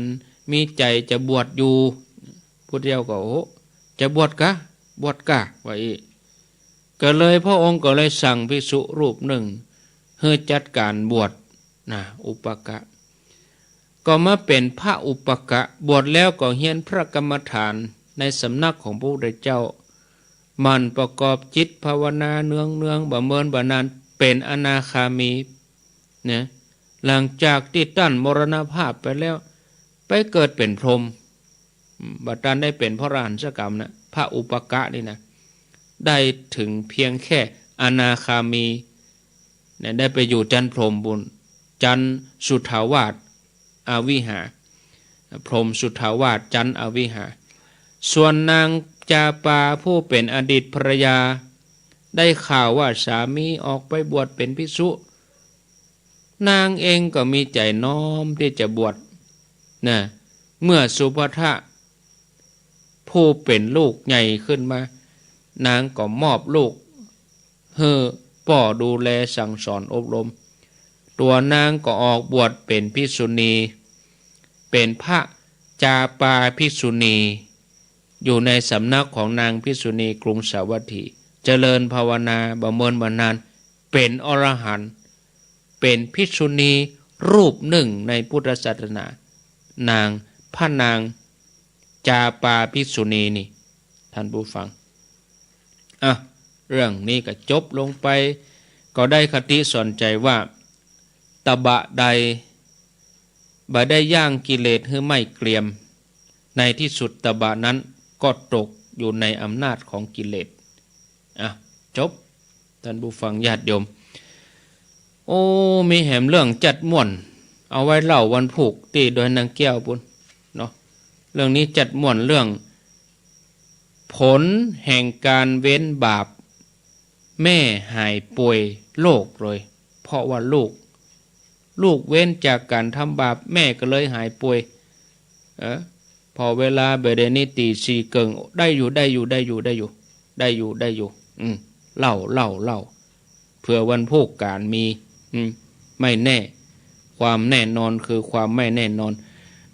มีใจ๋จะบวชอยู่ พุทธเจ้าก็ โอ้ จะบวชกา บวชกา ว่าอี้ ก็เลยพระองค์ก็เลยสั่งภิกษุรูปนึ่งหื้อจัดก๋านบวช นะ อุปากะ ก็มาเป๋นพระอุปากะ บวชแล้วก็เฮียนพระกรรมฐานในสำนักของพระพุทธเจ้า หมั่นประกอบจิตภาวนาเนืองๆ บ่าเมินบ่านาน เป๋นอนาคามี นะ หลังจากตี้ต้านมรณภาพไปแล้ว ไปเกิดเป๋นพรหม อืม บ่ตันได้เป๋นพระอรหันต์สักกำนะ พระอุปากะนี่นะ ได้เถิงเพียงแค่อนาคามี เนี่ย ได้ไปอยู่จั๊นพรหมปู๊น จั๊นสุทาวาสอวิหา พรหมสุทาวาส จั๊นอวิหา ส่วนนางจาปาผู้เป๋นอดีตภรรยา ได้ข่าวว่าสามีออกไปบวชเป๋นภิกษุ นางเองก็มีใจ๋น้อมตี้จะบวช นะ เมื่อสุภัททะผู้เป๋นลูกใหญ่ขึ้นมา นางก็มอบลูกหื้อป้อดูแลสั่งสอนอบรม ตั๋วนางก็ออกบวชเป๋นภิกษุณี เป๋นพระจาปาภิกษุณี อยู่ในสำนักของนางภิกษุณีกรุงสาวัตถี เจริญภาวนาบ่าเมินบ่านาน เป๋นอรหันต์ เป๋นภิกษุณีรูปนึ่งในพุทธศาสนา นาง พระนางจาปาภิกษุณีนี่ ท่านผู้ฟัง อ่ะ เรื่องนี้ก็จบลงไป ก็ได้คติสอนใจ๋ว่า ตบะใดบ่ได้ย่างกิเลสหื้อไหม้เกรียม ในที่สุดตบะนั้นก็ตกอยู่ในอำนาจของกิเลส อ่ะ จบ ท่านผู้ฟังญาติโยม โอ้ มีแหมเรื่องจัดม่วน เอาไว้เล่าวันพูกตี้ดอยนางแก้วปู๊นเนาะ เรื่องนี้จัดม่วน เรื่องผลแห่งก๋านเว้นบาป แม่หายป่วยโรคเลย เพราะว่าลูก ลูกเว้นจากก๋านทำบาป แม่ก็เลยหายป่วย เออ พอเวลาบ่าเดี่ยวนี้ตี๋สี่เกิ่ง ได้อยู่ ได้อยู่ ได้อยู่ ได้อยู่ ได้อยู่ ได้อยู่ อืม เล่า เล่า เล่า เผื่อวันพูกก๋านมี อืม ไม่แน่ ความแน่นอนคือความไม่แน่นอน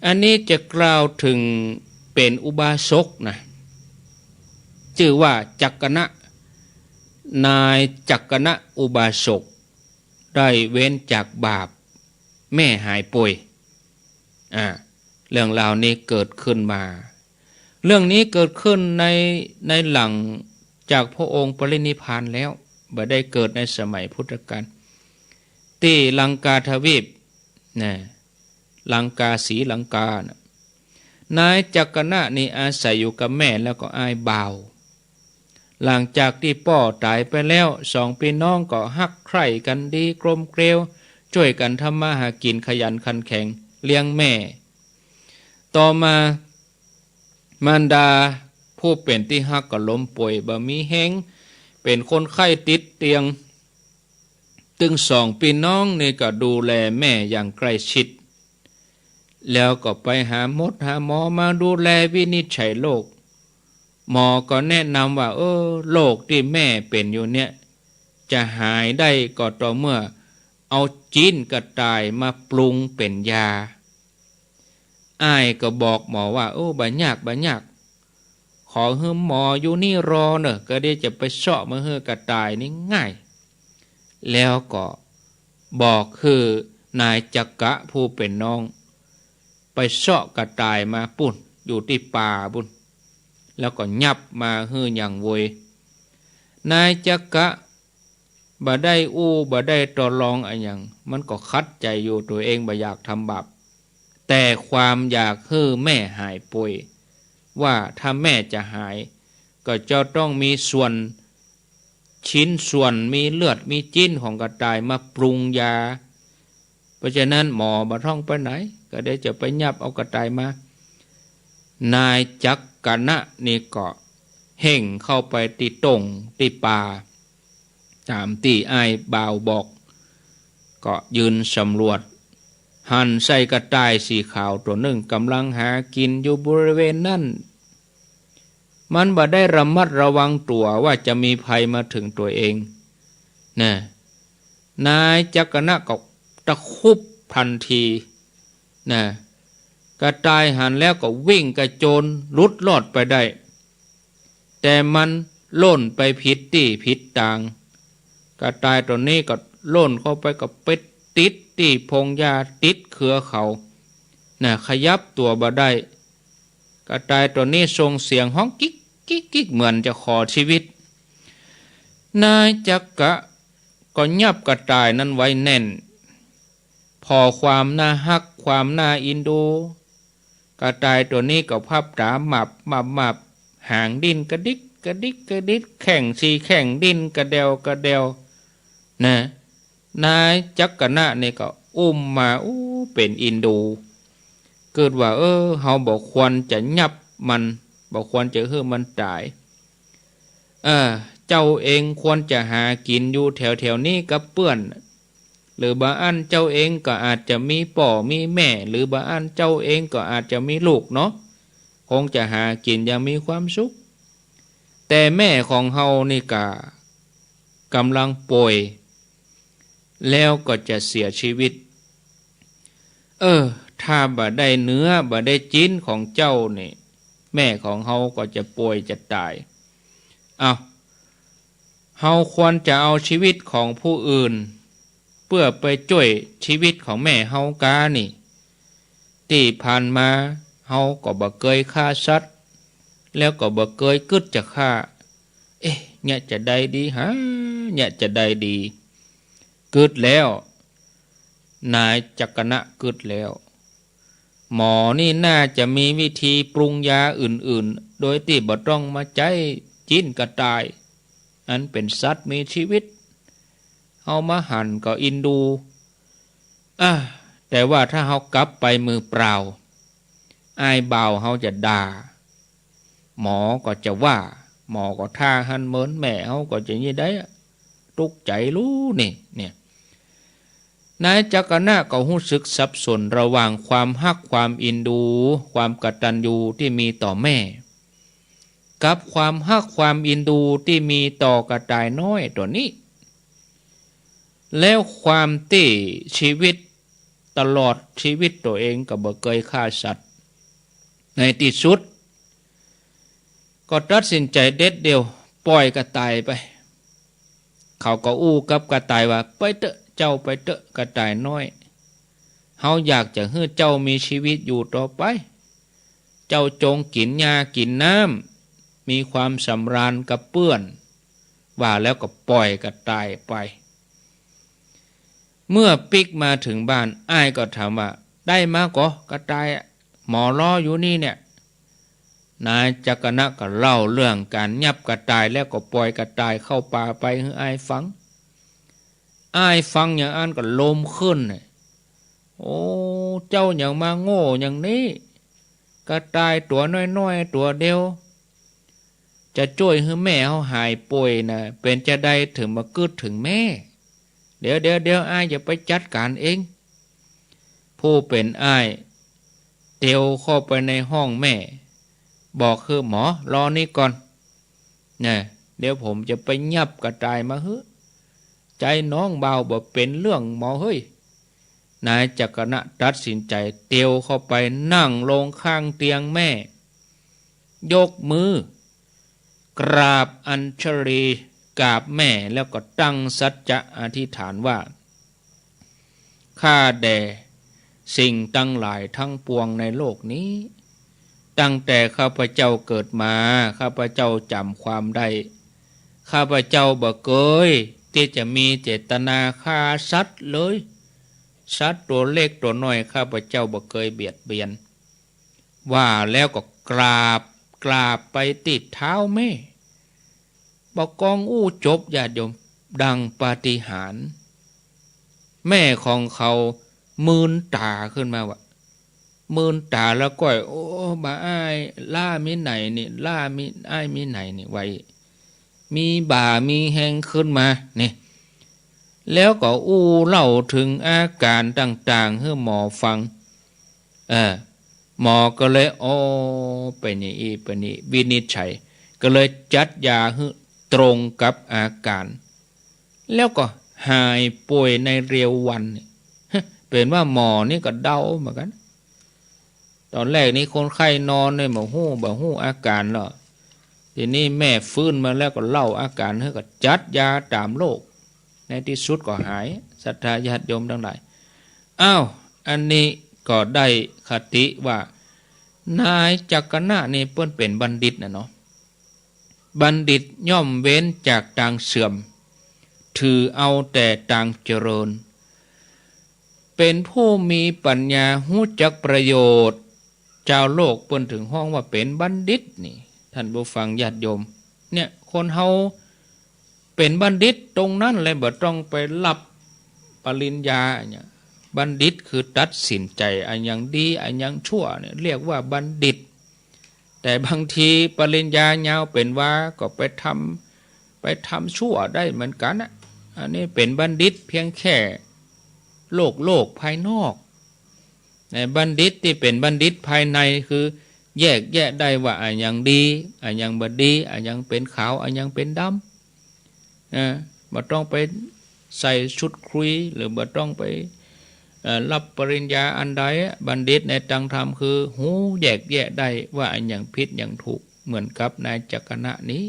อันนี้จะกล่าวเถิงเป๋นอุบาสกนะ จื้อว่าจักกนะ นายจักกนะอุบาสก ได้เว้นจากบาป แม่หายป่วย อ่า เรื่องราวนี้เกิดขึ้นมา เรื่องนี้เกิดขึ้นใน ในหลังจากพระองค์ปรินิพพานแล้ว บ่ได้เกิดในสมัยพุทธกาล ตี้ลังกาทวีป นะ ลังกา ศรีลังกานะ นายจักกนะนี่อาศัยอยู่กับแม่แล้วก็อ้ายบ่าว หลังจากตี้ป้อต๋ายไปแล้ว สองปี้น้องก็ฮักใคร่กั๋นดี กลมเกลียว จ้วยกั๋นทำมาหากิ๋น ขยันขันแข็ง เลี้ยงแม่ ต่อมา มารดาผู้เป๋นตี้ฮักก็ล้มป่วย บ่มีแฮง เป๋นคนไข้ติดเตียง ตึงสองปี้น้องนี่ก็ดูแลแม่อย่างใกล้ชิด แล้วก็ไปหาหมดหาหมอมาดูแลวินิจฉัยโรค หมอก็แนะนำว่า เออ โรคตี้แม่เป๋นอยู่เนี่ย จะหายได้ก็ต่อเมื่อเอาจี๊นกระต่ายมาปรุงเป๋นยา อ้ายก็บอกหมอว่า โอ้ บ่ยาก บ่ยาก ขอหื้อหมออยู่นี่รอเน่อ ก็เดี๋ยวจะไปเซาะมาหื้อกระต่ายนี่ง่าย แล้วก็บอกหื้อนายจักกะผู้เป๋นน้อง ไปเซาะกระต่ายมาปู๊น อยู่ตี้ป่าปู๊น แล้วก็ยับมาหื้ออย่างโวย นายจักกะ บ่ได้อู้ บ่ได้ต่อรองอะหยัง มันก็ขัดใจ๋อยู่ ตั๋วเองบ่อยากทำบาป แต่ความอยากหื้อแม่หายป่วย ว่าถ้าแม่จะหาย ก็จะต้องมีส่วน ชิ้นส่วน มีเลือด มีจี๊นของกระต่ายมาปรุงยา เพราะฉะนั้นหมอบ่ต้องไปไหน ก็เดี๋ยวจะไปยับเอากระต่ายมา นายจักกะนะนี่ก็เฮ่งเข้าไปตี้ต้งตี้ป่า ต๋ามตี้อ้ายบ่าวบอก ก็ยืนสำรวจ หันใส่กระต่ายสีขาวตั๋วนึ่ง ก่ำลังหากิ๋นอยู่บริเวณนั้น มันบ่ได้ระมัดระวังตั๋วว่าจะมีภัยมาเถิงตั๋วเอง นะ นายจักกะนะก็ตะคุบตันที นะ กระต่ายหันแล้วก็วิ่งกระโจนหลุดรอดไปได้ แต่มันล่นไปผิดตี้ผิดตาง กระต่ายตั๋วนี้ก็ล่นเข้าไปก็ไปติดตี้พงหญ้าติดเครือเขา นะ ขยับตั๋วบ่ได้ กระต่ายตั๋วนี้ส่งเสียงฮ้องกิ๊ก กิ๊ก กิ๊ก เหมือนจะขอชีวิต นายจักกะก็ยับกระต่ายนั้นไว้แน่น ผ่อความน่าฮัก ความน่าอินดู กระต่ายตั๋วนี้ก็พับต๋าหมับ หมับ หมับ หางดิ้นกระดิก กระดิก กระดิก แข้งสี่แข้งดิ้นกระเดว กระเดว นะ นายจักกะนะนี่ก็อุ้มมา อู้ เป๋นอินดู กึ๊ดว่า เออ เฮาบ่ควรจะยับมัน บ่ควรจะหื้อมันต๋าย เออ เจ้าเองควรจะหากิ๋นอยู่แถวๆ นี้กับเปื้อน หรือบ่อั้นเจ้าเองก็อาจจะมีป้อมีแม่ หรือบ่อั้นเจ้าเองก็อาจจะมีลูกเนาะ คงจะหากิ๋นอย่างมีความสุข แต่แม่ของเฮานี่ก็ก่ำลังป่วย แล้วก็จะเสียชีวิต เออ ถ้าบ่ได้เนื้อ บ่ได้จิ๊นของเจ้านี่ แม่ของเฮาก็จะป่วยจะต๋าย เอ้า เฮาควรจะเอาชีวิตของผู้อื่น เปื้อไปจ้วยชีวิตของแม่เฮากานี่ ตี้ผ่านมาเฮาก็บ่เกยฆ่าสัตว์ แล้วก็บ่เกยกึ๊ดจะฆ่า เอ๊ะ เนี่ยจะใดดีหา เนี่ยจะใดดี กึ๊ดแล้ว นายจักกะนะกึ๊ดแล้ว หมอนี่น่าจะมีวิธีปรุงยาอื่นๆ โดยตี้บ่ต้องมาใจ๊จิ๊นกระต่าย อันเป๋นสัตว์มีชีวิต เฮามาหันก็อินดู อ่ะ แต่ว่าถ้าเฮากลับไปมือเปล่า อ้ายบ่าวเฮาจะด่า หมอก็จะว่า หมอก็ท่าหันเมิน แม่เฮาก็จะยี่ใดอะ ตุ๊กใจ๋ลู่นี่ เนี่ย นายจักกะนะก็ฮู้สึกสับสนระหว่างความฮักความอินดู ความกตัญญูตี้มีต่อแม่ กับความฮักความอินดูตี้มีต่อกระต่ายน้อยตั๋วนี้ แล้วความตี้ชีวิตตลอดชีวิตตั๋วเองก็บ่เกยฆ่าสัตว์ ในตี้สุด ก็ตัดสินใจ๋เด็ดเดี่ยว ป่อยกระต่ายไป เขาก็อู้กับกระต่ายว่า ไปเต๊อะ เจ้าไปเต๊อะ กระต่ายน้อย เฮาอยากจะหื้อเจ้ามีชีวิตอยู่ต่อไป เจ้าจงกิ๋นหญ้ากิ๋นน้ำ มีความสำราญกับเปื้อน ว่าแล้วก็ป่อยกระต่ายไป เมื่อปิ๊กมาเถิงบ้าน อ้ายก็ถามว่า ได้มาก่อ กระต่ายอะ หมอรออยู่นี่เนี่ย นายจักกะนะก็เล่าเรื่องก๋านยับกระต่าย แล้วก็ป่อยกระต่ายเข้าป่าไปหื้ออ้ายฟัง อ้ายฟังอย่างอั้นก็ลมขึ้นเนี่ย โอ้ เจ้าหยังมาโง่อย่างนี้ กระต่ายตั๋วน้อยๆ ตั๋วเดียว จะจ้วยหื้อแม่เฮาหายป่วยนะ เป๋นจาใดเถิงมากึ๊ดเถิงแม่ เดี๋ยว เดี๋ยว เดี๋ยว อ้ายจะไปจัดก๋านเอง ผู้เป๋นอ้ายเตียวเข้าไปในห้องแม่ บอกหื้อหมอรอนี่ก่อน นะ เดี๋ยวผมจะไปยับกระต่ายมาหื้อ ใจ๊น้องบ่าวบ่เป๋นเรื่องหมอเฮ้ย นายจักกะนะตัดสินใจ๋เตียวเข้าไปนั่งลงข้างเตียงแม่ ยกมือกราบอัญชลี กราบแม่ แล้วก็ตั้งสัจจะอธิษฐานว่า ข้าแต่สิ่งตังหลายทั้งปวงในโลกนี้ ตั้งแต่ข้าพเจ้าเกิดมา ข้าพเจ้าจ๋ำความได้ ข้าพเจ้าบ่เกยตี้จะมีเจตนาฆ่าสัตว์เลย สัตว์ตั๋วเล็กตั๋วน้อยข้าพเจ้าบ่เกยเบียดเบียน ว่าแล้วก็กราบ กราบไปตี้เท้าแม่ บ่กองอู้จบญาติโยม ดังปาฏิหาริย์ แม่ของเขามืนต๋าขึ้นมาว่ะ มืนต๋าแล้วก็ โอ้ บ่าอ้าย ล้ามีไหนนี่ ล้ามี อ้ายมีไหนนี่ ว่าอี้ มีบ่ามีแฮงขึ้นมานี่ แล้วก็อู้เล่าเถิงอาก๋านต่างๆ หื้อหมอฟัง เออ หมอก็เลย อ๋อ เป๋นอย่างอี้ เป๋นอย่างอี้ วินิจฉัย ก็เลยจัดยาหื้อตรงกับอาก๋าน แล้วก็หายป่วยในเร็ววันเนี่ย เป๋นว่าหมอนี่ก็เดาเหมือนกั๋น ต๋อนแรกนี่คนไข้นอนเนี่ยบ่ฮู้ บ่ฮู้อาก๋านหรอก ทีนี้แม่ฟื้นมาแล้วก็เล่าอาก๋านหื้อ ก็จัดยาต๋ามโรค ในตี้สุดก็หาย ศรัทธาญาติโยมตังหลาย อ้าว อันนี้ก็ได้คติว่า นายจักกะนะนี่เปิ้นเป๋นบัณฑิตน่ะเนาะ บัณฑิตย่อมเว้นจากตางเสื่อม ถือเอาแต่ตางเจริญ เป๋นผู้มีปัญญา ฮู้จักประโยชน์ จาวโลกเปิ้นเถิงฮ้องว่าเป๋นบัณฑิตนี่ ท่านผู้ฟังญาติโยม เนี่ย คนเฮาเป๋นบัณฑิตตรงนั้นแหละ บ่ต้องไปฮับปริญญาเนี่ย บัณฑิตคือตัดสินใจ๋อะหยังดีอะหยังชั่วเนี่ย เรียกว่าบัณฑิต แต่บางทีปริญญายาวเป๋นวาก็ไปทำ ไปทำชั่วได้เหมือนกั๋นนะ อันนี้เป๋นบัณฑิตเพียงแค่โลกๆ ภายนอก แต่บัณฑิตตี้เป๋นบัณฑิตภายในคือแยกแยะได้ว่าอะหยังดี อะหยังบ่ดี อะหยังเป๋นขาว อะหยังเป๋นดำ นะ บ่ต้องไปใส่ชุดคุย หรือบ่ต้องไป เอ่อ ฮับปริญญาอันใดอะ บัณฑิตในตางธรรมคือฮู้แยกแยะได้ว่าอะหยังผิดหยังถูก เหมือนกับนายจักกะนะนี้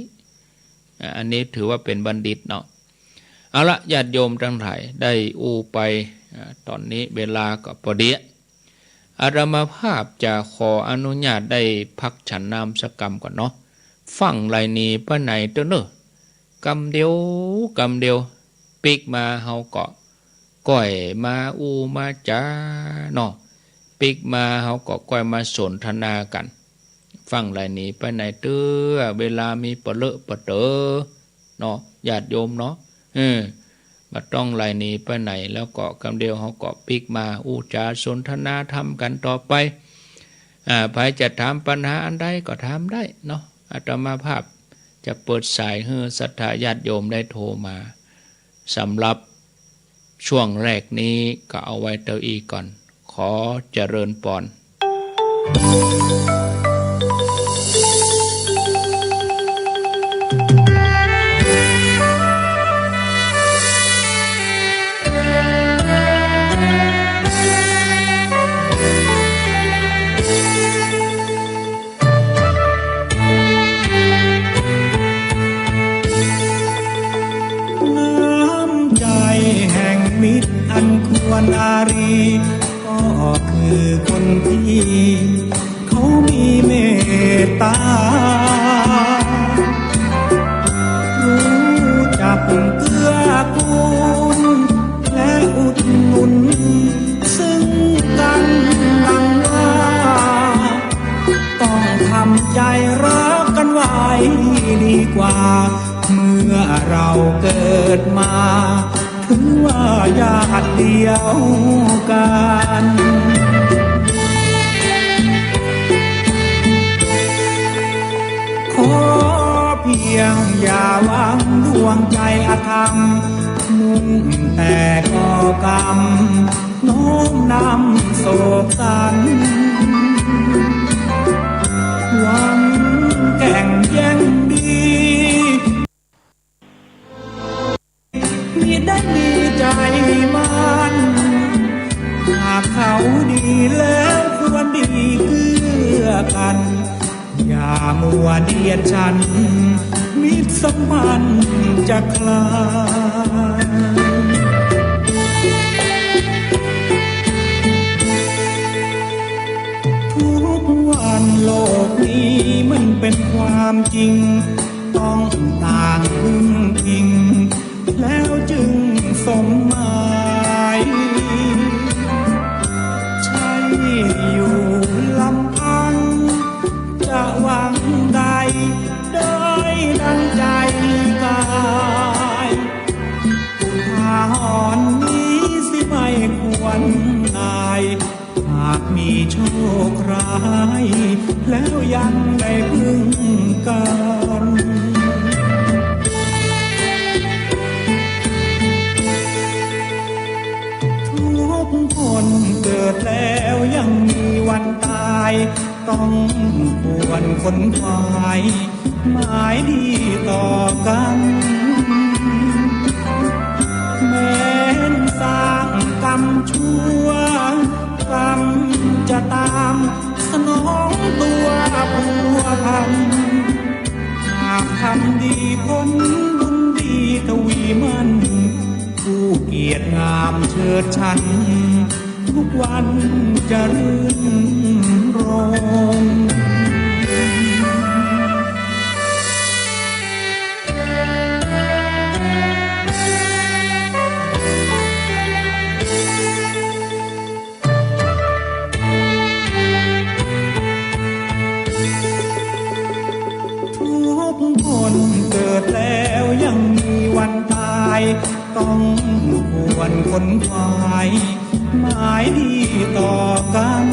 อ่า อันนี้ถือว่าเป๋นบัณฑิตเนาะ เอาละ ญาติโยมตังหลาย ได้อู้ไป อ่า ต๋อนนี้เวลาก็ปอดี อาตมาภาพจะขออนุญาตได้พักฉันน้ำสักกำก่อนเนาะ ฟั่งไหลหนีไปไหนเต๊อะเน่อ กำเดียว กำเดียว ปิ๊กมาเฮาก็ก้อยมาอู้มาจ๋าเนาะ ปิ๊กมาเฮาก็ก้อยมาสนทนากั๋น ฟั่งไหลหนีไปไหนเต๊อะ เวลามีปะเลอะปะเต๋อเนาะ ญาติโยมเนาะ เออ บ่ต้องไหลหนีไปไหน แล้วก็กำเดียวเฮาก็ปิ๊กมาอู้จ๋าสนทนาธรรมกั๋นต่อไป อ่า ใผจะถามปัญหาอันใดก็ถามได้เนาะ อาตมาภาพจะเปิดสายหื้อศรัทธาญาติโยมได้โทรมา สำหรับช่วงแรกนี้ก็เอาไว้เต้าอี้ก่อน ขอเจริญปอน น้ำใจแห่งมิตรอันควรอารี ก็คือคนที่เขามีเมตตา รู้จักเกื้อกูล และอุดหนุนซึ่งกันดังว่า ต้องทำใจรักกันไว้ดีกว่า เมื่อเราเกิดมา ถือว่าญาติเดียวกัน ขอเพียงอย่าวางดวงใจอธรรม มุ่งแต่ก่อกรรม น้อมนำโศกสัน หวังแก่งแย่งดี มิได้มีใจมั่น หากเขาดีแล้วควรดีเกื้อกัน อย่ามัวเดียดฉัน มิตรสัมพันธ์จะคลาย ทุกวันโลกนี้มันเป็นความจริง ต้องต่างพึ่งพิง แล้วจึงสมหมาย ใช่อยู่ลำพัง จะหวังได้ ได้ดังใจกาย อุทาหรณ์นี้สิไม่ควรอาย หากมีโชคร้าย แล้วยังได้พึ่งกัน ขนขวายหมายดีต่อกัน แม้นสร้างกรรมชั่ว กรรมจะตามสนองตัวผัวพัน หากทำดีผลบุญดีทวีมั่น ผู้เกียรติงามเชิดชัน ทุกวันจะรื่นรมย์ ทุกคนเกิดแล้วยังมีวันตาย ต้องควรขนขวายหมายดีต่อกัน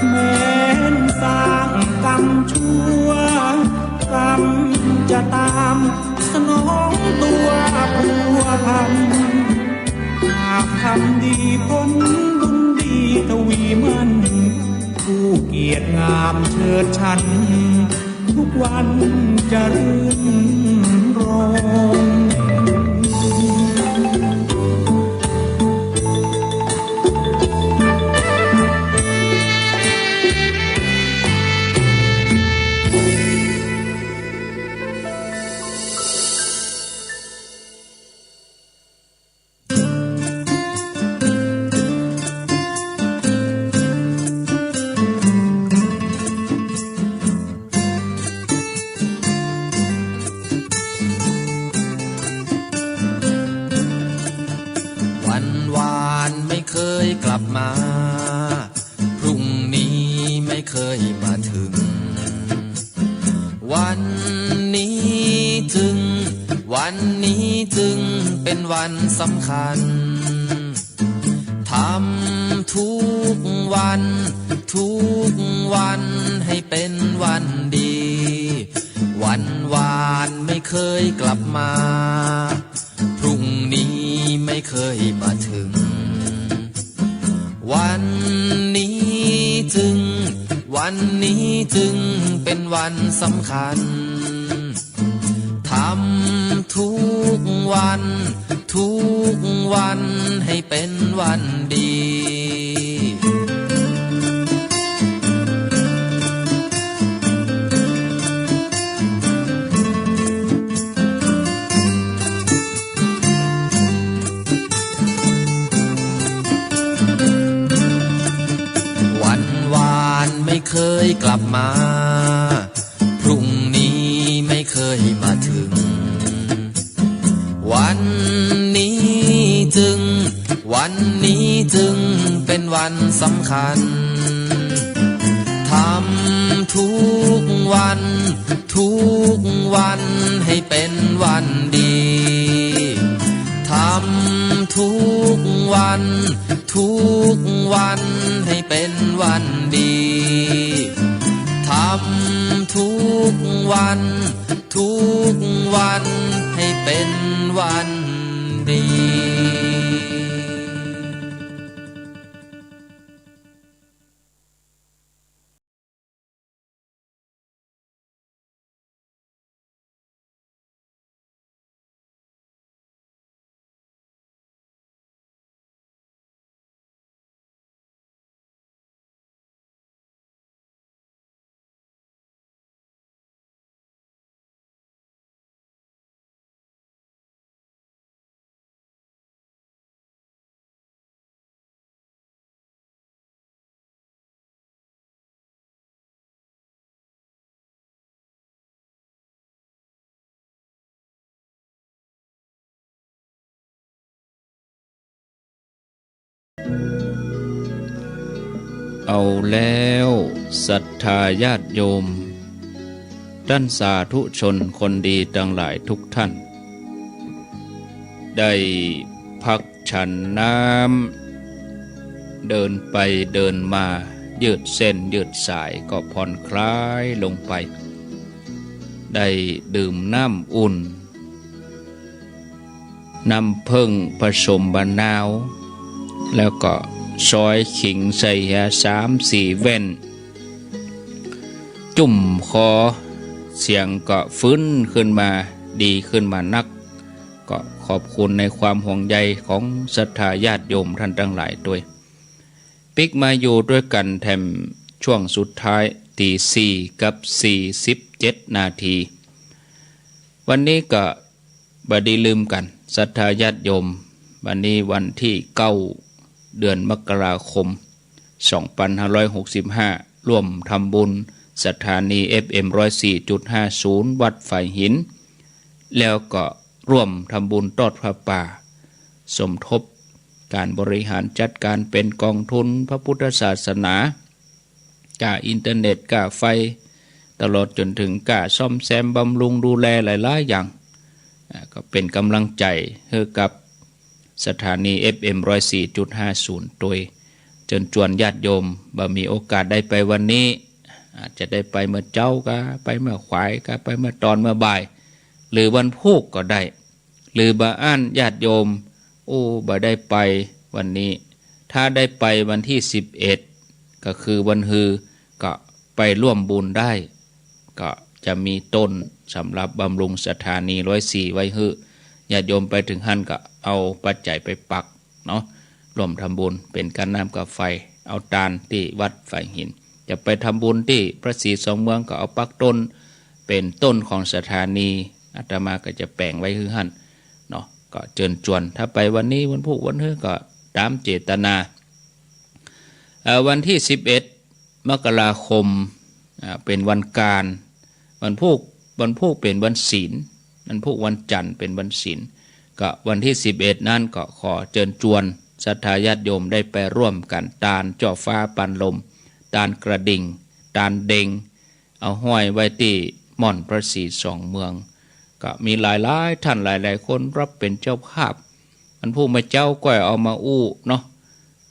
แม้นสร้างกรรมชั่ว กรรมจะตามสนองตัวผัวพัน หากทำดีผลบุญดีทวีมั่น ผู้เกียรติงามเชิดชัน ทุกวันจะรื่นรมย์ วันวานไม่เคยกลับมา พรุ่งนี้ไม่เคยมาถึง วันนี้จึง วันนี้จึงเป็นวันสำคัญ ทำทุกวัน ทุกวันให้เป็นวันดี วันวานไม่เคยกลับมา พรุ่งนี้ไม่เคยมาถึง วันนี้จึง วันนี้จึงเป็นวันสำคัญ ทำทุกวัน ทุกวันให้เป็นวันดี วันวานไม่เคยกลับมา พรุ่งนี้ไม่เคยมาถึง วันนี้จึง วันนี้จึงเป็นวันสำคัญ ทำทุกวัน ทุกวันให้เป็นวันดี ทำทุกวัน ทุกวันให้เป็นวันดี ทำทุกวัน ทุกวันให้เป็นวันดี เอาแล้วศรัทธาญาติโยม ต้านสาธุชนคนดีตังหลายทุกท่าน ได้พักฉันน้ำ เดินไปเดินมา ยืดเส้นยืดสายก็ผ่อนคลายลงไป ได้ดื่มน้ำอุ่น น้ำผึ้งผสมมะนาว แล้วก็ซอยขิงใส่เหียสามสี่แว่น จุ้มคอ เสียงก็ฟื้นขึ้นมา ดีขึ้นมานัก ก็ขอบคุณในความห่วงใยของศรัทธาญาติโยมต้านตังหลายตวย ปิ๊กมาอยู่ตวยกั๋นแถมช่วงสุดท้าย ตีสี่กับสี่สิบเจ็ดนาที วันนี้ก็บ่ดีลืมกั๋น ศรัทธาญาติโยม วันนี้วันตี้เก้า เดือนมกราคม สองปันห้าร้อยหกสิบห้า ร่วมทำบุญสถานี เอฟเอ็ม ร้อยสี่จุดห้าศูนย์ วัดฝายหิน แล้วก็ร่วมทำบุญตอดผ้าป่า สมทบก๋านบริหารจัดก๋านเป๋นกองทุนพระพุทธศาสนา ก้าอินเทอร์เน็ต ก้าไฟ ตลอดจ๋นเถิงก้าซ่อมแซมบำรุงดูแลหลายๆ อย่าง อ่า ก็เป๋นก๋ำลังใจ๋หื้อกับสถานี เอฟเอ็ม ร้อยสี่จุดห้าศูนย์ ตวย เจิญจวนญาติโยม บ่มีโอกาสได้ไปวันนี้ อาจจะได้ไปเมื่อเจ๊าก็ ไปเมื่อขวายก็ ไปเมื่อตอนเมื่อบ่าย หรือวันพูกก็ได้ หรือบ่อั้นญาติโยม โอ้ บ่ได้ไปวันนี้ ถ้าได้ไปวันตี้สิบเอ็ด ก็คือวันฮือ ก็ไปร่วมบุญได้ ก็จะมีต้นสำหรับบำรุงสถานีร้อยสี่ไว้หื้อ ญาติโยมไปเถิงหั้นก็เอาปัจจัยไปปักเนาะ ร่วมทำบุญเป๋นก้าน้ำก้าไฟ เอาตานตี้วัดฝายหิน จะไปทำบุญตี้พระศรีสองเมืองก็เอาปักต้น เป๋นต้นของสถานี อาตมาก็จะแป๋งไว้หื้อหั้นเนาะ ก็เจิญจวน ถ้าไปวันนี้วันพูกวันฮือก็ต๋ามเจตนา เอ่อ วันตี้สิบเอ็ด มกราคม อ่า เป๋นวันก๋าน วันพูก วันพูกเป๋นวันศีล วันพูกวันจันทร์เป๋นวันศีล ก็วันตี้สิบเอ็ดนั้นก็ขอเจิญจวนศรัทธาญาติโยมได้ไปร่วมกั๋นตานจ้อฟ้าปานลม ตานกระดิ่ง ตานเด็ง เอาห้อยไว้ตี้ม่อนพระศรีสองเมือง ก็มีหลายๆ ต้านหลายๆ คนรับเป๋นเจ้าภาพ อันผู้มาเจ๊าก้อยเอามาอู้เนาะ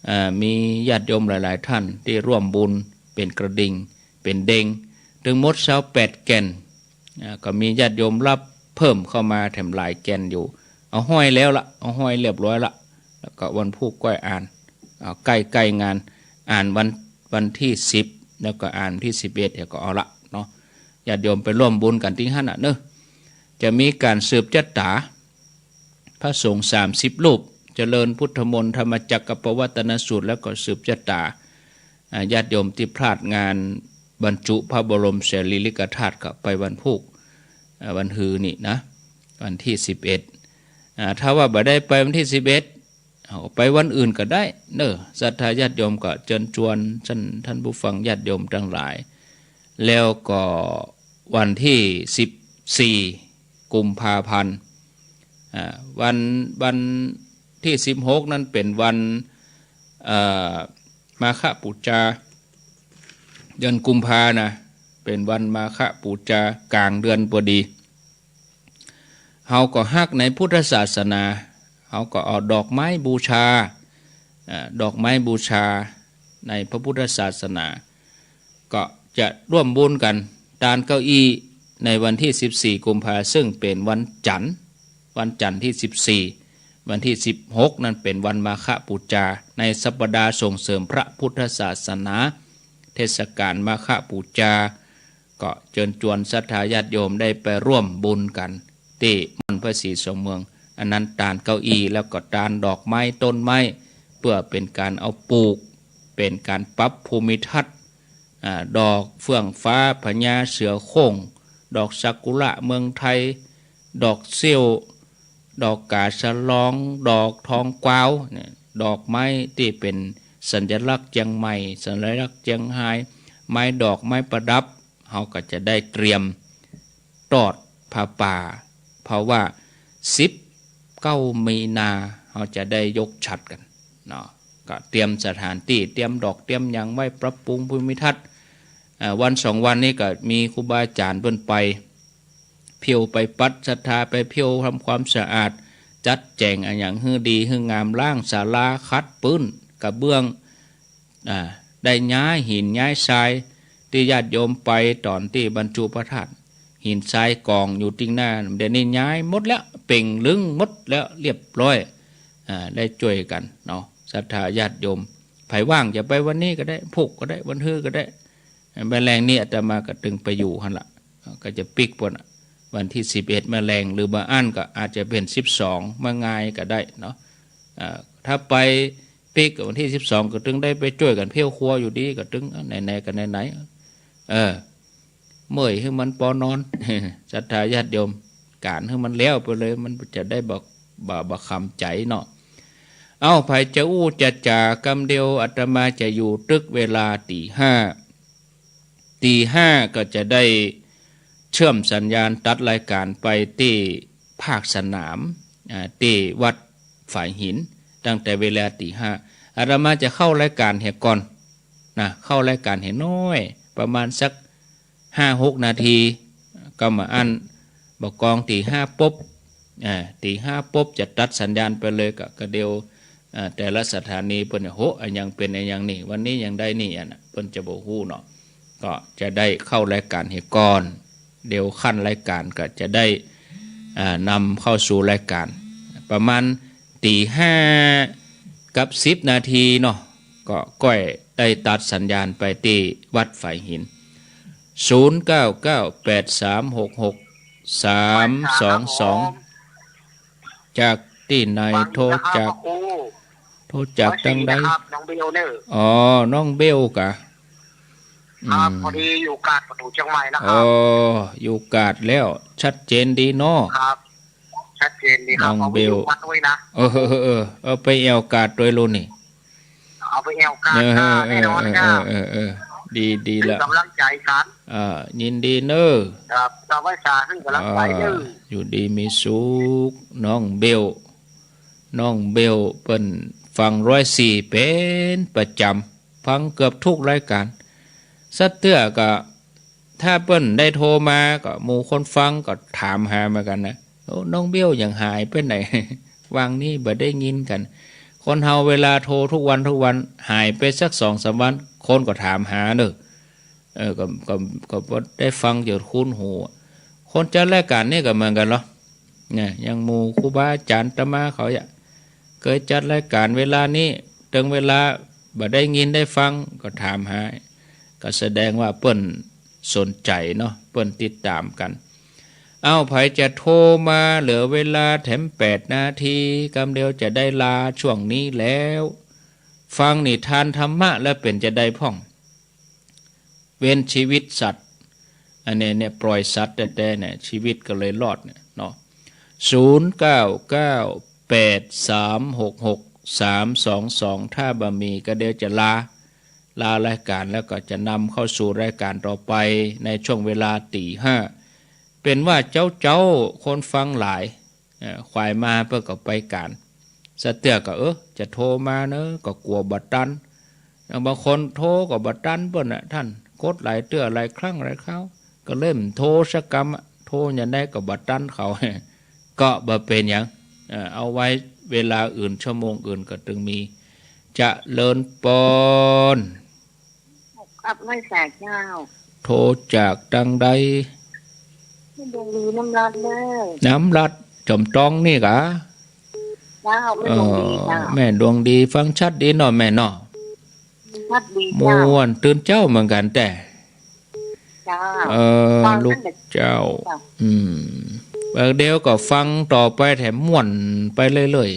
อ่า มีญาติโยมหลายๆ ต้านตี้ร่วมบุญเป๋นกระดิ่ง เป๋นเด็ง ตึงหมดซาวแปดแก่น อ่า ก็มีญาติโยมรับเพิ่มเข้ามาแถมหลายแก่นอยู่ เอาห้อยแล้วละ เอาห้อยเรียบร้อยละ แล้วก็วันพูกก้อยอ่าน เอาใก้ๆ งาน อ่านวัน วันตี้สิบ แล้วก็อ่านตี้สิบเอ็ด เดี๋ยวก็เอาละเนาะ ญาติโยมไปร่วมบุญกั๋นตี้หั้นน่ะเนาะ จะมีก๋านสืบจะต๋า พระสงฆ์สามสิบรูป เจริญพุทธมนต์ ธรรมจักรกัปปวัตนสูตร แล้วก็สืบจะต๋า อ่า ญาติโยมตี้พลาดงานบรรจุพระบรมสารีริกธาตุก็ไปวันพูก อ่า วันฮือนี่นะ วันตี้สิบเอ็ด อ่า ถ้าว่าบ่ได้ไปวันตี้สิบเอ็ด เอาไปวันอื่นก็ได้เนาะ ศรัทธาญาติโยมก็เจิญจวนต้าน ต้านผู้ฟังญาติโยมตังหลาย แล้วก็วันตี้สิบสี่ กุมภาพันธ์ อ่า วัน วันตี้สิบหก นั้นเป๋นวัน เอ่อ มาฆปู๋จา เดือนกุมภานะ เป๋นวันมาฆปู๋จากลางเดือนพอดี เฮาก็ฮักในพุทธศาสนา เฮาก็เอาดอกไม้บูชา อ่า ดอกไม้บูชาในพระพุทธศาสนา ก็จะร่วมบุญกั๋น ตานเก้าอี้ในวันตี้สิบสี่ กุมภา ซึ่งเป๋นวันจันทร์ วันจันทร์ตี้สิบสี่ วันตี้สิบหก นั้นเป๋นวันมาฆปู๋จา ในสัปดาห์ส่งเสริมพระพุทธศาสนา เทศกาลมาฆปู๋จา ก็เจิญจวนศรัทธาญาติโยมได้ไปร่วมบุญกั๋นตี้ม่อนพระศรีสองเมือง อันนั้นตานเก้าอี้ แล้วก็ตานดอกไม้ต้นไม้ เปื้อเป๋นก๋านเอาปูก เป๋นก๋านปรับภูมิทัศน์ อ่า ดอกเฟื่องฟ้าพญาเสือโคร่ง ดอกซากุระเมืองไทย ดอกเสี้ยว ดอกก๋าสะลอง ดอกทองกวาวเนี่ย ดอกไม้ตี้เป๋นสัญลักษณ์เจียงใหม่ สัญลักษณ์เจียงฮาย ไม้ดอกไม้ประดับ เฮาก็จะได้เตรียมตอดผ้าป่า เพราะว่าสิบเก้า มีนา เฮาจะได้ยกฉัตรกั๋นเนาะ ก็เตรียมสถานตี้ เตรียมดอก เตรียมหยังไว้ ปรับปรุงภูมิทัศน์ อ่า วันสองวันนี้ก็มีครูบาอาจ๋ารย์เปิ้นไป เพี้ยวไปปัดศรัทธา ไปเพี้ยวทำความสะอาด จัดแจ๋งอะหยังหื้อดีหื้องาม ล้างศาลา ขัดปื๊นกระเบื้อง อ่า ได้ย้ายหินย้ายทราย ตี้ญาติโยมไปต๋อนตี้บรรจุพระธาตุ หินทรายก๋องอยู่ติ๊งหน้า เดี๋ยวนี้ย้ายหมดแล้ว เป่งลึงหมดแล้ว เรียบร้อย อ่า ได้จ้วยกั๋นเนาะ ศรัทธาญาติโยม ใผว่างจะไปวันนี้ก็ได้ พูกก็ได้ วันฮือก็ได้ แมลงนี่อาตมาก็ตึงไปอยู่หั้นละ ก็จะปิ๊กปู้นน่ะ วันตี้สิบเอ็ดแมลง หรือบ่อั้นก็อาจจะเป๋นสิบสองมะงายก็ได้เนาะ อ่า ถ้าไปปิ๊กวันตี้สิบสองก็ตึงได้ไปจ้วยกั๋นเผี้ยวครัวอยู่ดี ก็ตึง อ่ะ ไหนๆ ก็ไหนๆ เออ เมื่อยหื้อมันปอนอน ศรัทธาญาติโยม ก๋านหื้อมันแล้วไปเลย มันจะได้บ่ บ่ บ่ขำใจ๋เนาะ เอ้า ใผจะอู้จะจ๋ากำเดียว อาตมาจะอยู่ตึกเวลาตี๋ห้า ตี๋ห้าก็จะได้เชื่อมสัญญาณตัดรายก๋านไปตี้ภาคสนาม อ่า ตี้วัดฝายหิน ตั้งแต่เวลาตี๋ห้า อาตมาจะเข้ารายก๋านเหียก่อนนะ เข้ารายก๋านเหียน้อย ประมาณสักห้าหกนาที ก็บ่อั้น บ่ากองตี๋ห้าปุ๊บ อ่า ตี๋ห้าปุ๊บจะตัดสัญญาณไปเลย ก็ ก็เดี๋ยว อ่า แต่ละสถานีเปิ้นจะ โห อะหยังเป๋นอะหยังนี่ วันนี้ยังได้นี่อะนะ เปิ้นจะบ่ฮู้เนาะ ก็จะได้เข้ารายก๋านเหียก่อน เดี๋ยวขั้นรายก๋านก็จะได้ อ่า นำเข้าสู่รายก๋าน ประมาณตี๋ห้ากับสิบนาทีเนาะ ก็ก้อยได้ตัดสัญญาณไปตี้วัดฝายหิน ศูนย์เก้าเก้าแปดสามหกหกสามสองสอง จากตี้ไหน ฟังอยู่นะครับ โทรจาก พระครู โทรจากตางใด น้องเบลเนอะ อ๋อ น้องเบลกา ครับ อืม พอดีอยู่กาดประตู๋เจียงใหม่นะครับ อ๋อ อยู่กาดแล้ว ชัดเจนดีเนาะ ครับ ชัดเจนดีครับ น้องเบล เอาวิทยุวัดไว้นะ เออ เออ เออ เออ เอาไปแอ่วกาดตวยลูกนี่ เอาไปแอ่วกาด เออ เออ แน่นอน เออ ครับ เออ เออ เออ ดี ดีละ หื้อกำลังใจ๋กั๋น อ่า ยินดีเนอะ ครับ เจ้าไหว้สาหื้อกำลังใจ๋เนอะ อ่า อยู่ดีมีสุข น้องเบล น้องเบลเปิ้นฟังร้อยสี่เป๋นประจ๋ำ ฟังเกือบกู้รายก๋าน สักเตื้อก็ ถ้าเปิ้นได้โทรมาก็หมู่คนฟังก็ถามหาเหมือนกั๋นนะ โอ้ น้องเบลหยังหายไปไหน วางนี้บ่ได้ยินกั๋น คนเฮาเวลาโทรกู้วันกู้วัน หายไปสักสองสามวัน คนก็ถามหาเนอะ เออ ก็ ก็ ก็บ่ได้ฟังจ๋นคุ้นหู คนจัดรายก๋านนี่ก็เหมือนกั๋นเนาะ เนี่ย อย่างหมู่ครูบาอาจ๋ารย์อาตมาเขาอะ เกยจัดรายก๋านเวลานี้ เถิงเวลาบ่ได้ยินได้ฟังก็ถามหา ก็แสดงว่าเปิ้นสนใจ๋เนาะ เปิ้นติดต๋ามกั๋น เอ้า ใผจะโทรมา เหลือเวลาแถมแปดนาที กำเดียวจะได้ลาช่วงนี้แล้ว ฟังนิทานธรรมะแล้วเป๋นจาใดพ่อง เว้นชีวิตสัตว์ อันนี้เนี่ย ปล่อยสัตว์แต๊ๆ เนี่ย ชีวิตก็เลยรอดเนี่ยเนาะ ศูนย์เก้าเก้าแปดสามหกหกสามสองสอง ถ้าบ่มีก็เดี๋ยวจะลา ลารายก๋านแล้วก็จะนำเข้าสู่รายก๋านต่อไปในช่วงเวลาตี๋ห้า เป๋นว่าเจ๊าๆ คนฟังหลาย เอ่อ ขวายมาเปิ้นก็ไปก๋าน สักเตื้อก็ เออ จะโทรมาเนอะ ก็กั๋วบ่ตัน อย่างบางคนโทรก็บ่ตันเปิ้นน่ะ ต้านกดหลายเตื้อหลายครั้งหลายคราว ก็เลยบ่โทรสักกำอะ โทรอย่างใดก็บ่ตันเขา ก็บ่เป๋นหยัง เอ่อ เอาไว้เวลาอื่น ชั่วโมงอื่นก็ตึงมี เจริญปอน ครับ ไหว้สาเจ้า โทรจากตางใด แม่ดวงดีน้ำรัดเด้อ น้ำรัดจ๋อมตองนี่กา เจ้า แม่ดวงดีเจ้า เอ่อ แม่ดวงดี ฟังชัดดีเนาะแม่เนาะ ชัดดีเจ้า ม่วนตื่นเจ๊าเหมือนกั๋นแต๊ เจ้า เอ่อ ฟังตั้งแต่ ลูกเจ้า เจ้า อืม เดี๋ยวก็ฟังต่อไปแถมม่วนไปเรื่อย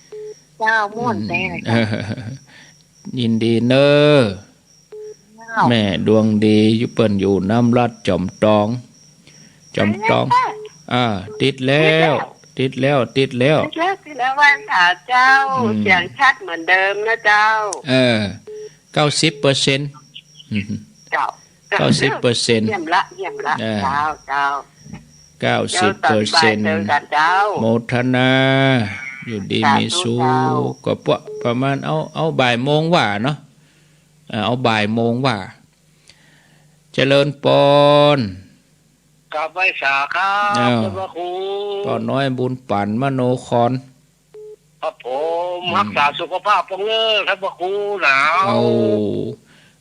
ๆ เจ้า ม่วนแต๊เลยเจ้า อืม ยินดีเนอะ เจ้า แม่ดวงดี อยู่ เปิ้นอยู่น้ำรัดจ๋อมตอง จ๋อมตอง อ่า ติดแล้ว ติดแล้ว ติดแล้ว ติดแล้ว ติดแล้ว ไหว้สาเจ้า อืม เสียงชัดเหมือนเดิมนะเจ้า เออ เก้าสิบเปอร์เซ็นต์ เจ้า เก้าสิบเปอร์เซ็นต์ เยี่ยมละ เยี่ยมละ เออ เจ้า เจ้า เก้าสิบเปอร์เซ็นต์ เจ้า ต๋อนบ่ายเจอกั๋นเจ้า โมทนา อยู่ดีมีสุข สาธุเจ้า ก็ประ ประมาณเอา เอาบ่ายโมงว่าเนาะ เอ่อ เอาบ่ายโมงว่า เจริญปอน กราบไหว้สาครับ อ้าว ท่านพระครู ป้อน้อยบุญปั๋นมโนคร ครับผม อืม ฮักษาสุขภาพพ่องเน่อ ท่านพระครูหนาว เอ้า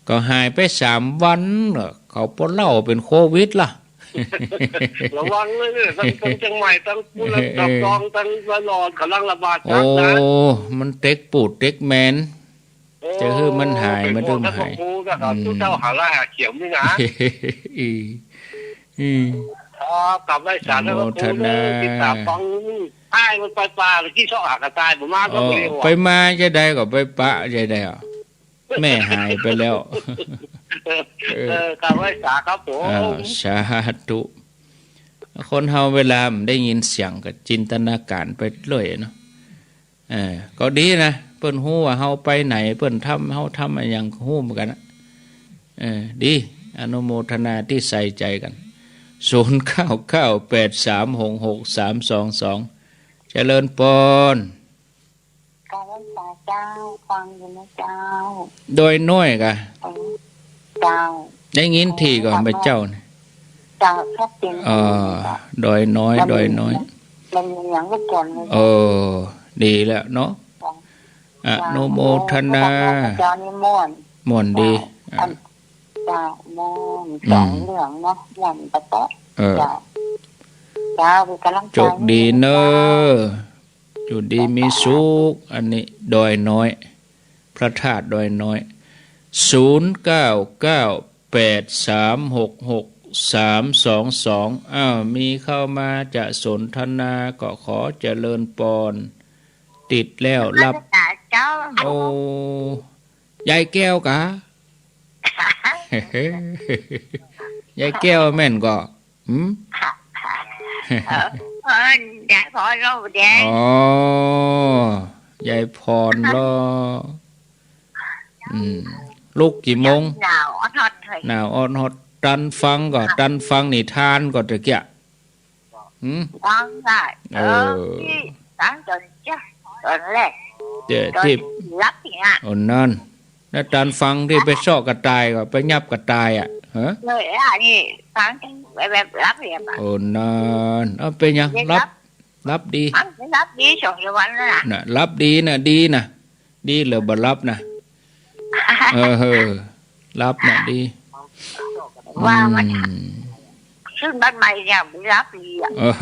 ก็หายไปสามวันเน่อ เขาป้อเล่าเป๋นโควิดล่ะ ระวังเลยเนี่ย ตั้ง ตั้งเจียงใหม่ ตั้งปูน เออ ตั้งระยอง ตั้งระนอง ก่ำลังระบาดหนักนะ โอ้ มันเต็กปูดเต็กแมน จะหื้อมันหาย มันต้องหาย เป๋นห่วงต้านพระครู แล้วก็ อืม ตุ๊เจ้าหาลายหาเขียมนี่นะ อืม อืม ครับ กราบไหว้สา อนุโมทนา แล้วก็ครูเด้อ ติดต๋ามฟัง อ้ายมันไปป่า แล้วกี้เซาะหากระต่าย บ่มา อ๋อ ก็บ่ได้ว่า ไปมาจะใดก็ไปปะจะใดอ่ะ แม่หายไปแล้ว เออ เออ เออ กราบไหว้สาครับผม อ่า สาธุ คนเฮาเวลามันได้ยินเสียงก็จินตนาการไปเรื่อยเนาะ เออ ก็ดีนะ เปิ้นฮู้ว่าเฮาไปไหน เปิ้นทำ เฮาทำอะหยังก็ฮู้เหมือนกั๋นนะ เออ ดี อนุโมทนาตี้ใส่ใจ๋กั๋น ศูนย์เก้าเก้าแปดสามหกหกสามสองสอง เจริญปอน กราบไหว้สาเจ้า ฟังอยู่นะเจ้า ดอยน้อยก่ะ เออ เจ้า ได้ยินทีก่อ เออ เปิ้นเจ้านี่ เจ้า ชัดเจน เออ เจ้า ดอยน้อย แล้วมี ดอยน้อย มันมีหยังรบกวนไหม เออ ดีแล้วเนาะ เจ้า อนุโมทนา เจ้า เจ้า นี่ม่วน ม่วนดี เจ้า อ่ะ อัน เจ้า ม่วน อืม สองเรื่องเนาะ ม่วนปะเต๊ะ เออ เจ้า เจ้า เป๋นก๋ำลังใจ๋ โจคดีเน้อ เจ้า อยู่ดีมีสุข อันนี้ดอยน้อย พระธาตุดอยน้อย ศูนย์เก้าเก้าแปดสามหกหกสามสองสอง อ้าว มีเข้ามาจะสนทนาก็ขอเจริญปอน ติดแล้ว รับ เจ้า โอ้ ยายแก้วก่ะ ยายแก้วแม่นก่อ หืม เออ เออ ยายพรเล่าแดง อ๋อ ยายพรเล่า อืม ลุกกี่โมง หนาวออดฮอดเลย หนาวออดฮอด ตันฟังก่อ ตันฟังนิทานก่อตะเกียะ หืม ฟังได้ เออ เออ ตี้ฟังต๋อนเจ๊า ต๋อนแรก เจ๊า ต๋อนตี้หลับเนี่ย โอ้ นั่น แล้วตันฟังตี้ไปเซาะกระต่ายก่อ ไปยับกระต่ายอ่ะ ฮะ เลยอ่ะ นี่ฟังแบบหลับเนี่ย โอ้ นั่น เอา เป๋นหยัง เจ๊า หลับ หลับ หลับดี ฟังหลับดีสองสามวันแล้วนะ น่ะ หลับดีน่ะ ดีน่ะ ดีเหลือบ่หลับน่ะ เออ หลับน่ะดี ว่ามัน อืม ขึ้นบ้านใหม่เนี่ยมันหลับดีอ่ะ เออ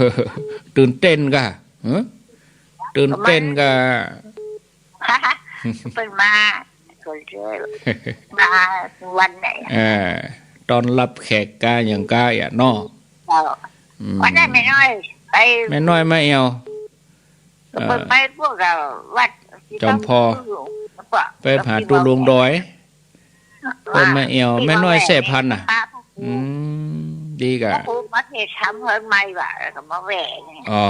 ตื่นเต้นก่ะ ฮะ ตื่นเต้นก่ะ เปิ้นมาสวยเจ้อ มาวันไหน เออ ต้อนฮับแขกก้าอย่างก้าอ่ะเนาะ เจ้า อืม วันนั้นแม่น้อยไป แม่น้อยมาแอ่ว เปิ้นไปพวกกับวัด เอ่อ จอมพอ พวก ไปหาตุ๊ลุงดอย เปิ้นมาแอ่ว แม่น้อยแซ่พันธุ์น่ะ อืม ดีก่ะ พระครูมาเทศน์ธรรมเฮิรนใหม่ว่ะ แล้วก็มาแวะนี่ อ๋อ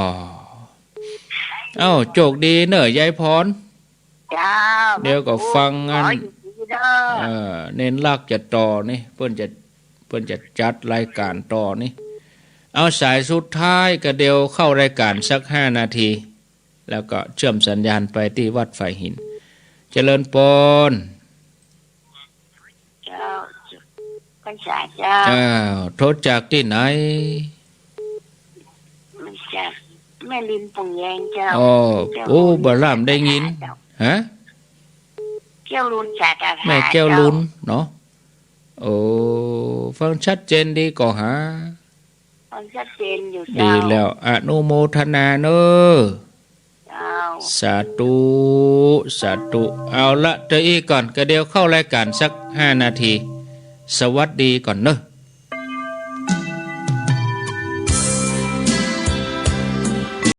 เอ้า โจคดีเน่อ ยายพร เจ้า เดี๋ยวก็ฟังอัน ขออยู่ดีเด้อ เอ่อ เณรลักษณ์จะต่อนี่ เปิ้นจะ เปิ้นจะจัดรายก๋านต่อนี่ เอาสายสุดท้ายก็เดี๋ยวเข้ารายก๋านสักห้านาที แล้วก็เชื่อมสัญญาณไปตี้วัดฝายหิน เจริญปอน เจ้า พรรษาเจ้า อ้าว โทรจากตี้ไหน มาจากแม่ริมป่งแยงเจ้า อ๋อ เจ้า โอ้ ลุน บ่ล่ำได้ยิน เจ้า ฮะ แก้วลุนสาตาผา แม่แก้วลุน เจ้า เนาะ โอ้ ฟังชัดเจนดีก่อหา ฟังชัดเจนอยู่ ดี เจ้า แล้ว อนุโมทนาเน่อ เจ้า สาธุ สาธุ เอาละ เดี๋ยวอี้ก่อน ก็เดี๋ยวเข้ารายก๋านสักห้านาที สวัสดีก่อนเน่อ